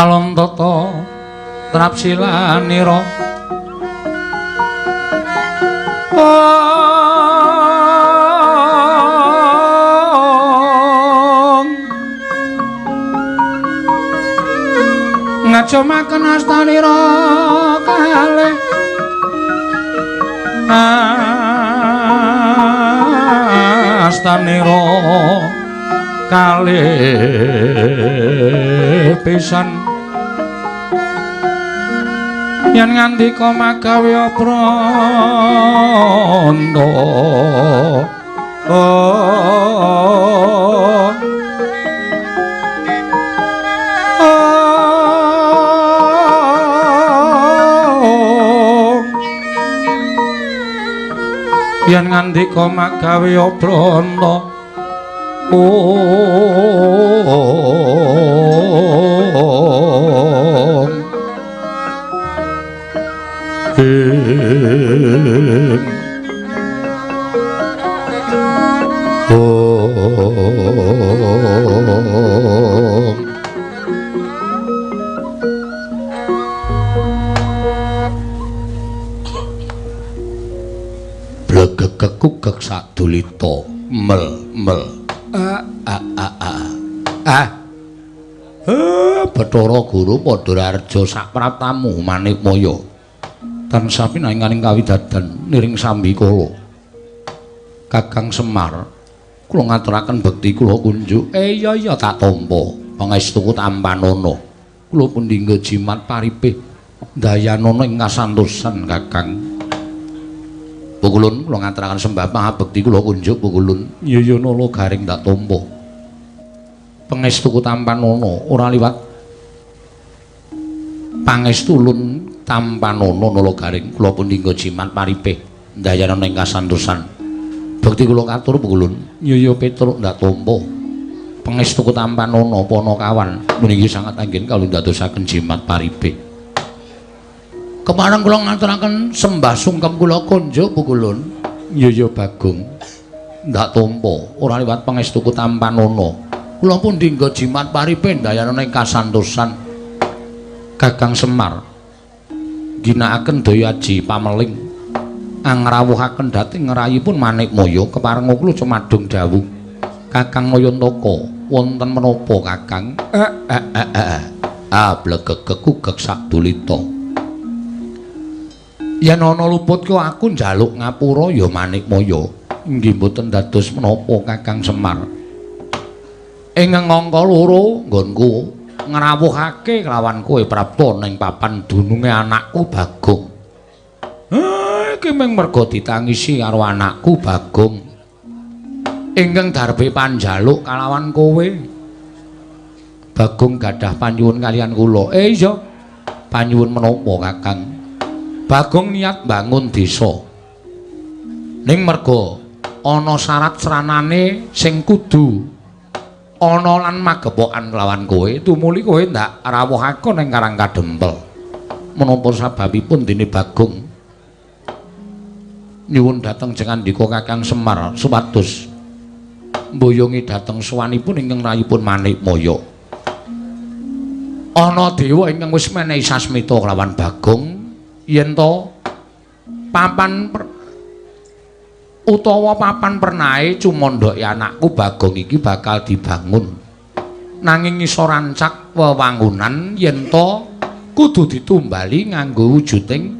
Alon tata trapsilanira ngajomaken astanira kalih astanira kalih pisan yen ngandika magawe apranta yen ngandika magawe apranta Blegegekugek sadulita mel mel a a a a ah Bathara Guru Pandharaharja sapraptamu Manikmaya tansah pinanganing kawidadan niring sambikala Kakang Semar kula ngaturaken bekti kula kunjuk. Iya iya tak tampa pangestuku tampanana kula pundi nggo jimat paripih dayanana ing kasantosan Kakang. Pukulun kula ngaturaken sembah pangabekti kula kunjuk pukulun. Iya iya nala garing tak tampa pangestuku tampanana ora liwat pangestulun tampanana nala garing kula pundi nggo jimat paripih dayanana ing kasantosan bekti kula katur pukulun. Iya iya Petruk ndak tampa pangestuku tampanana Panakawan meniki sangat anggen kawula ndadosaken jimat paripih. Kepareng kula ngaturaken sembah sungkem kula kunjuk pukulun. Iya iya Bagong ndak tampa ora liwat pangestuku tampanana kula pundi nggo jimat paripih dayanana ing kasantosan Kakang Semar ginakaken daya aji pameling angrawuhaken dhateng ngrayipun Manikmaya keparenga kula cumadung dawuh Kakang Nayantaka wonten menapa Kakang? Ah blegegekugek sadulita yen ana luput ku aku njaluk ngapura ya Manikmaya. Inggih mboten dados menapa Kakang Semar. Ing angka loro nggonku ngrawuhake kelawan kowe prapta ning papan dununge anakku Bagong. Iki mung merga ditangisi karo anakku Bagong ingkang darbe panjaluk kalawan kowe. Bagong gadah panyuwun kaliyan kula. Iya panyuwun menapa Kakang? Bagong niat bangun desa ning merga ana syarat sranane sing kudu ana lan magepokan kelawan kowe tumuli kowe ndak rawuhake ning Karang Kadempel. Menapa sababipun dene Bagong nyuwun dhateng jengandika Kakang Semar supados mboyongi dhateng sowanipun ingkang rayipun Manikmaya. Ana dewa ingkang wis menehi sasmita kelawan Bagong yen to papan utawa papan pernahe cumandhake anakku Bagong iki bakal dibangun nanging iso rancak wewangunan yen to kudu ditumbali nganggo wujuding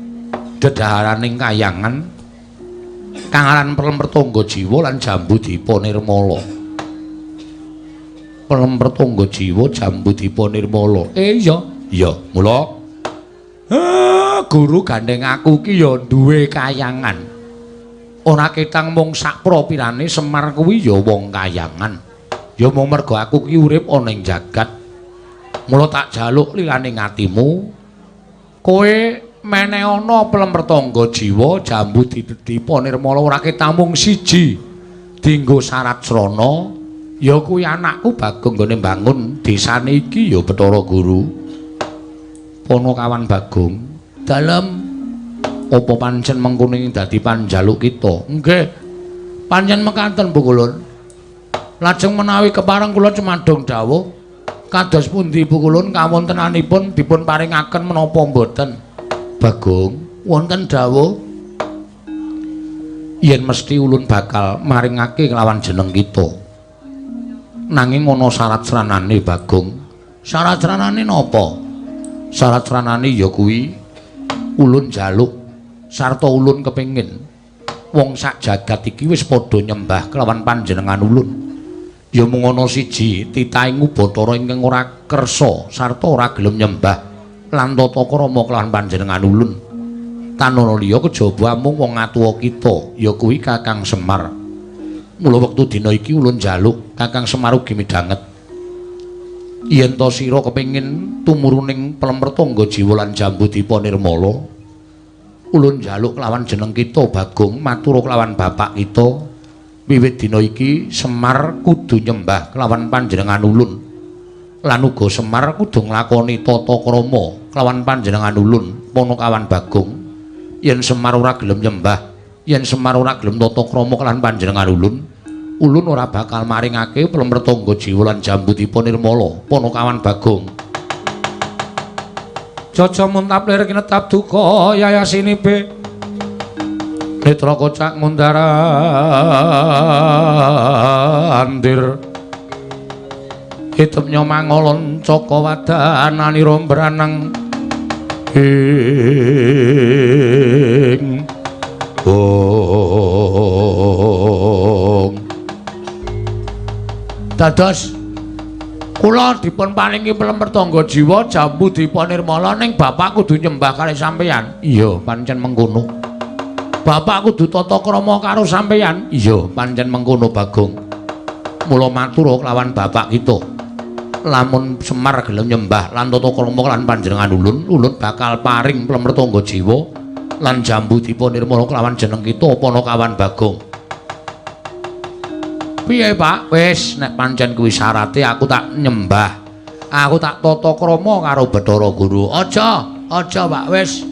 dedaharaning kayangan kang aran Pelem Pertangga Jiwa lan Jambu Dipa Nirmala. Pelem Pertangga Jiwa Jambu Dipa Nirmala. Iya iya mula guru gandeng aku ki ya duwe kayangan. Ora ketang mung sak propirane Semar kuwi ya wong kayangan. Ya mung merga aku ki urip ana ing jagat. Mula tak jaluk lilane atimu kowe meneh ana Pelem Pertangga Jiwa Jambu Dipa Nirmala ora ketang mung siji dinggo syarat srana ya kuwi anakku Bagong nggone mbangun desane iki ya Bathara Guru. Panakawan Bagong dalem Apa pancen mengkono ing dadi panjaluk kita? Nggih. Pancen mekaten Pukulun. Lajeng menawi kepareng kula cumadung dawuh kados pundi Pukulun kawontenanipun dipun paringaken menapa mboten? Bagong, wonten dawuh yen mesti ulun bakal maringake kelawan jeneng kita. Nanging ana syarat sranane Bagong. Syarat sranane napa? Syarat sranane ya kuwi ulun jaluk sarta ulun kepengin wong sak jagat iki wis padha nyembah kelawan panjenengan ulun. Ya mung ana siji titahing Bathara ingkang ora kersa sarta ora gelem nyembah lan tata krama kelawan panjenengan ulun. Tanana liya kejaba amung wong atuwa kita ya kuwi Kakang Semar. Mula wektu dina iki ulun njaluk Kakang Semar ugi midhanget yen ta sira kepengin tumuruning Plemrtangga Jiwa lan Jambudipa Nirmala, ulun njaluk kelawan jeneng kita Bagong matur kelawan bapak kita wiwit dina iki Semar kudu nyembah kelawan panjenengan ulun lan uga Semar kudu nglakoni tata krama kelawan panjenengan ulun Panakawan Bagong. Yen Semar ora gelem nyembah, yen Semar ora gelem tata krama kelawan panjenengan ulun, ulun ora bakal maringake Plemrtangga Jiwa lan Jambudipa Nirmala Panakawan Bagong. Jaja muntap lir kinetap duka yayasinibe netra kocak ngundara andir hitemnya mangolon caka wadananira mbranang ing ong. Dados kula dipun paringi Plemrtangga Jiwa Jambudipa Nirmala ning bapak kudu nyembah kalih sampeyan. Iya, pancen mengkono. Bapak kudu tata krama karo sampeyan. Iya, pancen mengkono Bagong. Mula matur kelawan bapak kita. Lamun Semar gelem nyembah lan tata krama lan panjenengan ulun, ulun bakal paring Plemrtangga Jiwa lan Jambudipa Nirmala kelawan jeneng kita Panakawan Bagong. Piye Pak? Wis nek pancen kuwi syarate aku tak nyembah. Aku tak tata krama karo Bathara Guru. Aja, aja Pak, wis.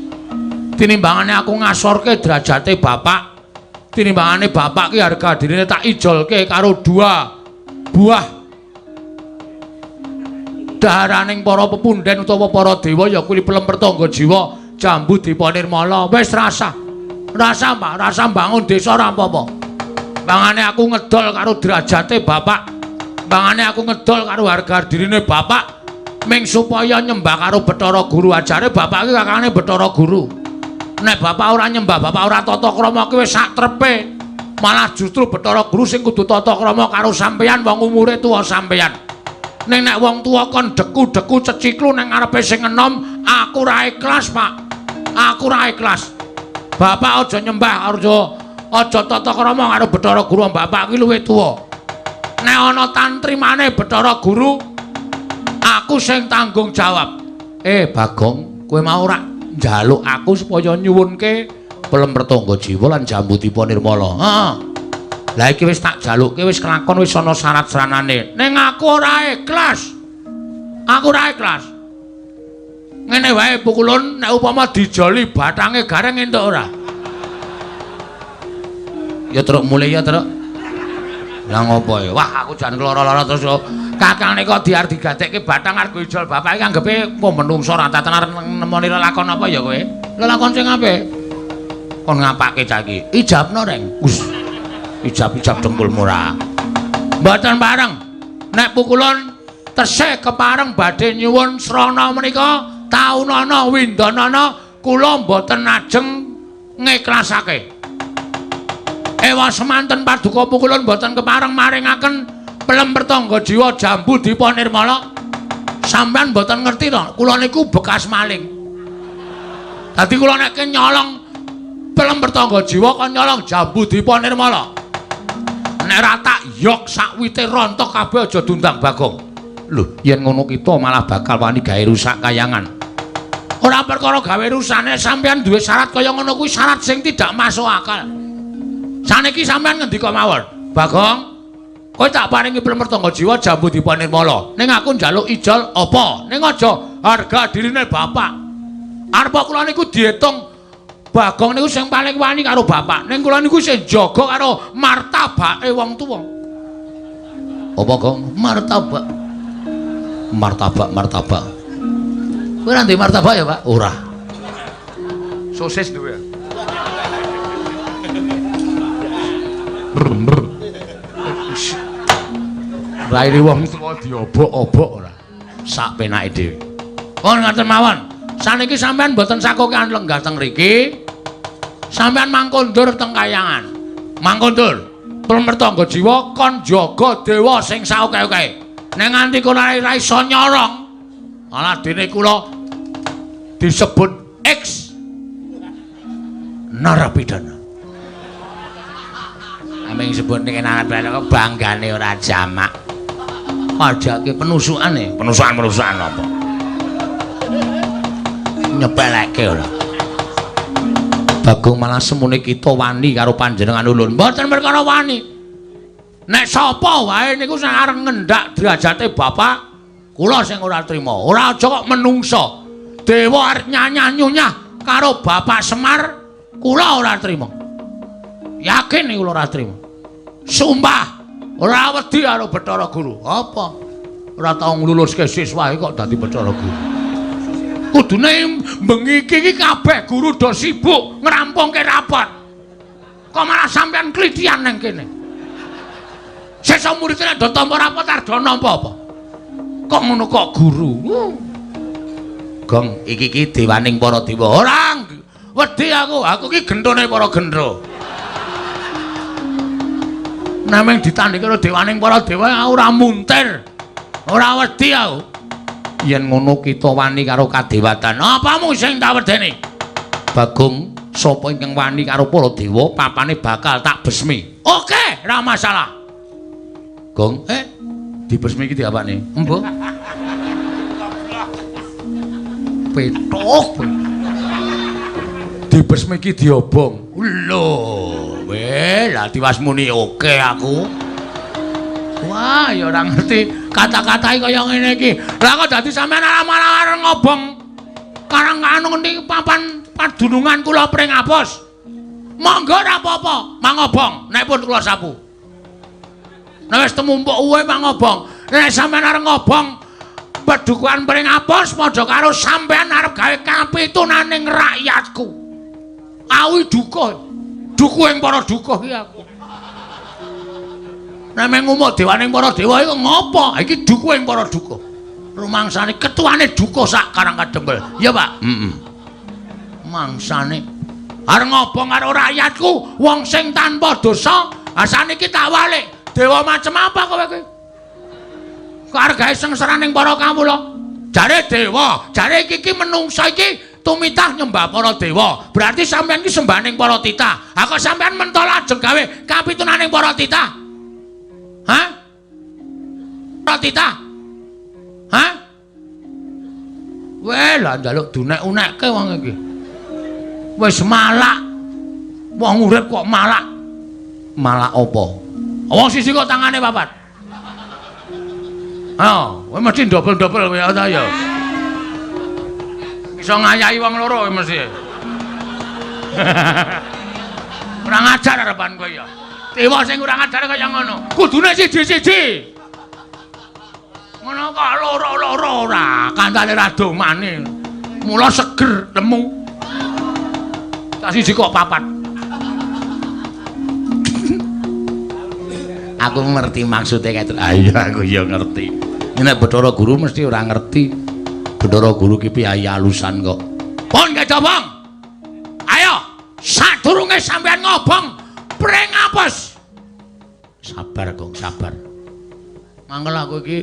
Tinimbangane aku ngasorke derajate bapak. Tinimbangane bapak ki harga dirine tak ijolke karo dua buah daharaning para pepunden utawa para dewa ya kuwi Plemrtangga Jiwa Jambudipa Nirmala. Wis rasah. Rasah Pak, rasah bangun desa ora apa-apa. Bangane aku ngedol karo derajate bapak. Bangane aku ngedol karo harga dirine bapak ming supaya nyembah karo Bathara Guru. Ajare bapak iki kakangane Bathara Guru. Nek bapak ora nyembah, bapak ora tata krama ki wis sak trepe. Malah justru Bathara Guru sing kudu tata krama karo sampeyan wong umure tuwa sampeyan. Ning nek wong tuwa kon deku-deku ceciklu nang ngarepe sing enom, aku ora ikhlas, Pak. Aku ora ikhlas. Bapak aja nyembah, aja tata krama karo Bathara Guru, bapak ki luwih tuwa. Nek ana tantrimane Bathara Guru, aku sing tanggung jawab. Bagong, kowe mau ora njaluk aku supaya nyuwunke Plemrtangga Jiwa lan Jambudipa Nirmala. Heeh. Lah iki wis tak jalukke, wis kelakon, wis ana syarat-syaranane. Ning aku ora ikhlas. Aku ora ikhlas. Ngene wae Pukulun, nek upama dijoli bathange gareng entuk ora? Ya truk mulih ya truk. Lah ngopo ya? Wah aku jan keloro-loro terus yo. Kakang nika diar digadekke bathang arep ijol bapak iki anggepe apa menungso ora tenan nemoni lelakon apa ya kowe? Lelakon sing apik. Kon ngapake cah iki? Ijabno, Reng. Us. Ijab-ijab dengkulmu ora. Mboten pareng. Nek Pukulun tesih kepareng badhe nyuwun srana menika taunana windanana kula mboten ajeng ngiklasake. Ewa semanten paduka Pukulun mboten kepareng maringaken Plemrtangga Jiwa Jambudipa Nirmala. Sampeyan mboten ngerti to, kula niku bekas maling. Dadi kula nek nyolong Plemrtangga Jiwa kon nyolong Jambudipa Nirmala. Nek ra tak yok sakwite rontok kabeh aja diundang Bagong. Lho, yen ngono kita malah bakal wani gawe rusak kayangan. Ora perkara gawe rusane, sampeyan duwe syarat kaya ngono kuwi syarat sing tidak masuk akal. Saniki sampeyan ngendika mawon, Bagong, kowe tak paringi Plemrtangga Jiwa Jambudipa Nirmala. Ning aku njaluk ijol apa? Ning aja harga dirine bapak. Arep kula niku diitung Bagong niku sing paling wani karo bapak. Ning kula niku sing jaga karo martabake wong tuwa. Apa, Gong? Martabak. Martabak, martabak. Kowe ora duwe martabak ya, Pak? Ora. Sosis duwe. Raine wong tuwa diobok-obok ora. Sak penake dhewe. Pun ngaten mawon. Saniki sampean mboten sakokean lenggah teng mriki. Sampean mangkondur teng kayangan. Mangkondur. Plemertangga jiwa kon jaga dewa sing saoke-oke. Nek nganti kula ora iso nyorong, malah dene kula disebut X narapidana. Aming sebut ning narapidana kok banggane ora jamak. Ajake penusukane, penusukan-penusukan apa? Nyepeleke ora. Bagong malah semune kita wani karo panjenengan ulun. Mboten perkara wani. Nek sapa wae niku sing arep ngendak derajate bapak, kula sing ora trima. Ora aja kok menungsa. Dewa arep nyanyah-nyunyah karo Bapak Semar, kula ora trima. Yakin niku kula ora trima. Sumpah, ora wedi karo Bathara Guru. Apa? Ora tau ngluluske siswae kok dadi Bathara Guru. Kudune bengi iki kabeh guru do sibuk ngrampungke rapot. Kok malah sampean klithian nang kene. Sesuk murid nek do tampa rapot arep do nampa apa? Kok ngono kok guru? Gong, iki iki dewaning para dewa. Ora wedi aku, aku iki genthone para gendro. Nameng ditandhingi karo dewaning para dewa aku ora muntir. Ora wedi aku. Yen ngono kita wani karo kadewatan. Apamu sing tak wedeni? Bagong, sapa ingkang wani karo para dewa, papane bakal tak besmi. Oke, ora masalah. Gong, dibesmi iki diapakne? Embuh. Petuk. Dibesmi iki diobong. Lho, weh, lah tiwas muni oke aku. Wah, ya ora ngerti kata-katae kaya ngene iki. Lah kok dadi sampean malah arep ngobong karang anu ngendi papan padunungan kula Pringapus. Monggo ora apa-apa, mangobong nek pun kula sapu. Nek wis temumpuk uwe mangobong. Nek sampean arep ngobong pedukuhan Pringapus padha karo sampean arep gawe kapitunaning rakyatku. Awi duka. Dukuhing para duka iki aku. Nek ngumuk dewaning para dewa iku ngopo? Iki dukuhing para duka. Rumangsane ketuane duka sak Karang Kadempel. Iya, Pak? Heeh. Mangsane arep ngobong karo rakyatku, wong sing tanpa dosa, saniki tak walik. Dewa macem apa kowe iki? Kok arep gawe sengsaraning para kawula? Jare dewa, jare iki menungsa iki tumitah nyembah para dewa. Berarti sampean iki sembahaning para titah. Ha kok sampean mentol ajeng gawe kapitunaning para titah? Hah? Para titah? Hah? Weh, lah njaluk dunek-unekke wong iki. Wis malak. Wong urip kok malak. Malak apa? Wong siji kok tangane papat. Oh, kowe mesti dobel-dobel kowe ta ya. Iso ngayahi wong loro kowe mesti. Kurang ajar arepan kowe ya. Dewa sing kurang ajar kaya ngono. Kudune siji-siji. Ngono kok loro-loro ora, kancane ra domane. Mula seger lemu. Tak siji kok papat. Aku ngerti maksude kae. Ah iya aku ya ngerti. Nek Bathara Guru mesti ora ngerti. Bathara Guru ki piyayi alusan kok. Pun kecobong. Ayo, sadurunge sampean ngobong Pringapus. Sabar, Gong, sabar. Mangkel aku iki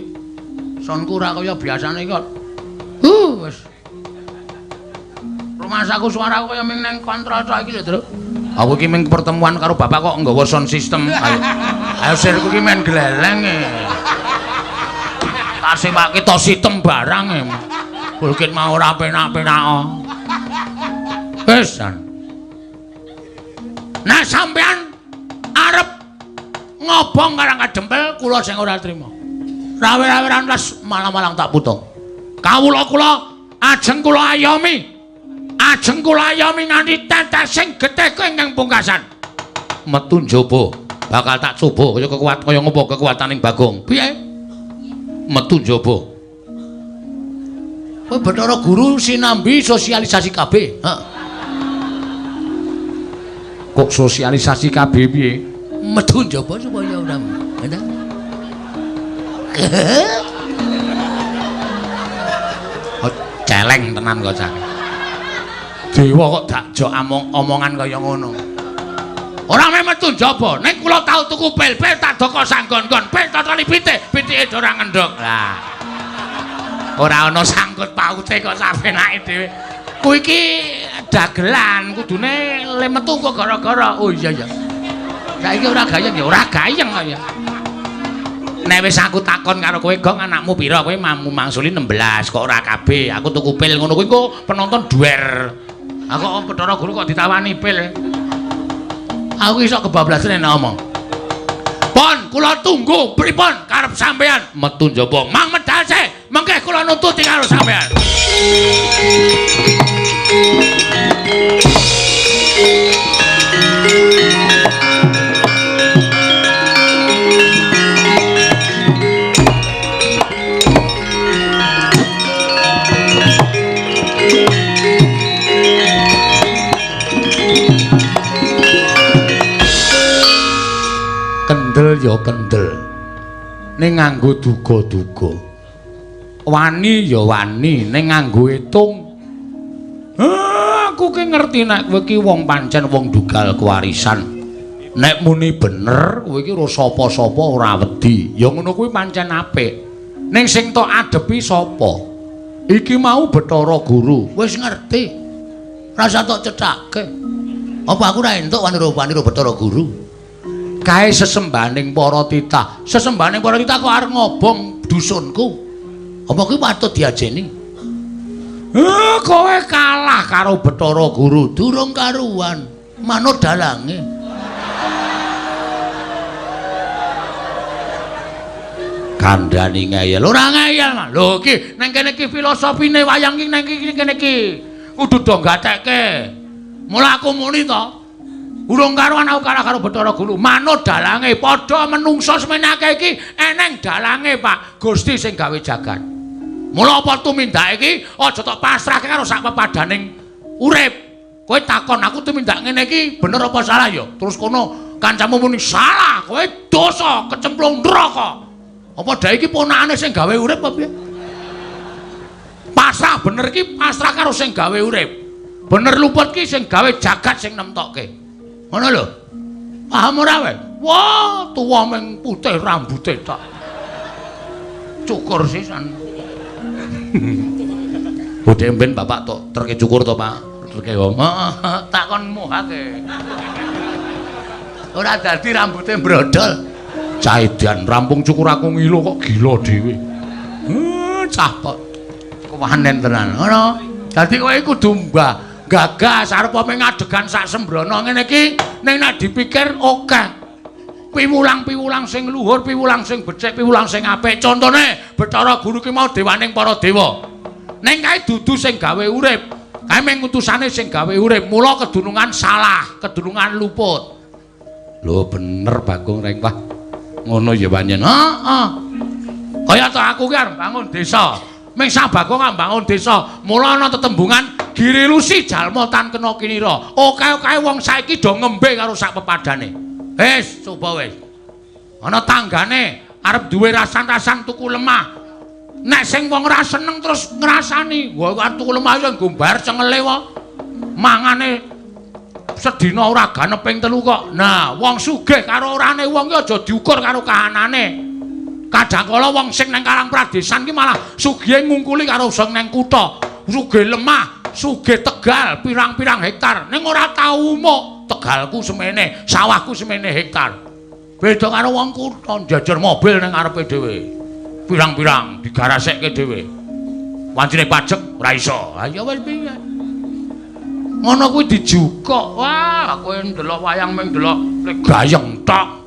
sonku ora kaya biasane kok. Wis. Rumasaku suaraku kaya ming nang kontrol iki lho, Truk. Aku iki ming pertemuan karo bapak kok nggawa sound system. Ayo. Ayo sirku iki men gleleng e. Tak sewake to sitem barang e. Bukit mau ora penak-penak. Wis. Nah sampean arep ngobong Karang Kadempel kula sing ora trima. Rawe-raweran les malang-malang tak putung. Kawula kula ajeng kula ayomi. Lajeng kula ayomi nganti tetesing getih ingkang pungkasan. Metu njaba, bakal tak coba kaya kekuat kaya ngopo kekuataning Bagong. Piye? Metu njaba. Kowe Bathara Guru sinambi sosialisasi KB. Heeh. Kok sosialisasi KB piye? Metu njaba supaya ora. Oh, celeng tenan kok cah. Dewa kok dakjok omongan kaya ngono. Ora meh metu njaba, ning kula tau tuku pil-pil tak doko sanggon-gon, pil totoli pitik, pitike ora ngendhog. Lah. Ora ana sangkut paute kok sapenake dhewe. Kuwi iki dagelan, kudune le metu kok gara-gara. Oh iya iya. Saiki ora gayeng ya, ora gayeng kok ya. Nek wis aku takon karo kowe, Gong, anakmu pira? Kowe mamu mangsuli 16 kok ora kabeh. Aku tuku pil ngono kuwi engko penonton duwer. Aku kok Bathara Guru kok ditawani pil. Aku iso kebablasan nek omong. Pon, kula tunggu pripun karep sampean? Metu njaba. Mang medal sih, mengke kula nututi karo sampean. Kendel ya kendel, ning nganggo duga-duga. Wani ya wani, ning nganggo etung. Aku ki ngerti nek kowe ki wong pancen wong dugal kewarisan. Nek muni bener, kowe ki ora sapa-sapa ora wedi. Ya ngono kuwi pancen apik. Ning sing tok adepi sapa? Iki mau Bathara Guru. Wis ngerti. Rasa tok cethake. Apa aku ora entuk wani-wani Bathara Guru? Kae sesembahaning para titah. Sesembahaning para titah kok arep ngobong dusunku. Apa kuwi patut diajeni? Kowe kalah karo Bathara Guru. Durung karuan, manut dalange. Kandhani ngeyel. Ora ngeyel. Lho iki nang kene iki filosofine wayang iki nang kene iki. Kudu do gatekke. Mula aku muni to. Urung karuan aku kalah karo Bathara Guru. Manut dalange, padha menungsa semenake iki eneng dalange, Pak. Gusti sing gawe jagat. Mula apa tumindake iki aja tok pasrahke karo sak pepadaning urip. Kowe takon aku tumindak ngene iki bener apa salah ya? Terus kono kancamu muni salah, kowe dosa kecemplung neraka. Apa dae iki ponakane sing gawe urip apa piye? Pasrah bener iki pasrah karo sing gawe urip. Bener luput ki sing gawe jagat sing nemtokke. Ngono lho. Paham ora kowe? Wah, tuwa meng putih rambute tok. Cukur sisan. Bodhe mben bapak tok terke cukur to, Pak? Terke wong. Heeh, takon muhake. Ora dadi rambute brodol. Cah edan rampung cukur aku ngilo kok gila dhewe. Cah kok kewanen tenan. Ngono. Dadi kowe kudu mbah gagas arep mung ngadegan sak sembrono ngene iki ning nek dipikir akeh. Piwulang-piwulang sing luhur, piwulang sing becik, piwulang sing apik. Contone Bathara Guru ki mau dewaning para dewa. Ning kae dudu sing gawe urip. Kae mung utusane sing gawe urip. Mula kedunungan salah, kedunungan luput. Lho bener Bagong Rengkah. Ngono ya pancen. Heeh. Kaya to aku ki arep bangun desa. Ming sak Bagong bangun desa. Mula ana tetembungan girilusi jalma tan kena kinira. Oke-oke wong saiki do ngembe karo sak pepadane. Wis, coba wis. Ana tanggane arep duwe rasan-rasan tuku lemah. Nek sing wong ora seneng terus ngrasani, wah arep tuku lemah ya nggo mbayar cengele wae. Mangane sedina ora ganep ping 3 kok. Nah, wong sugih karo orane wong ki aja diukur karo kahanane. Kadang kala wong sing nang Karang Pradesan ki malah sugihe ngungkuli karo sing nang kutha. Sugih lemah, sugih Tegal pirang-pirang hektar. Ning ora tau umuk. Tegalku semene, sawahku semene hektar. Beda karo wong kutha njajar mobil nang ngarepe dhewe. Pirang-pirang digarasekke dhewe. Wancine pajek ora iso. Ha ya wis piye. Ngono kuwi dijukuk. Wah, kowe ndelok wayang mung ndelok gayeng tok.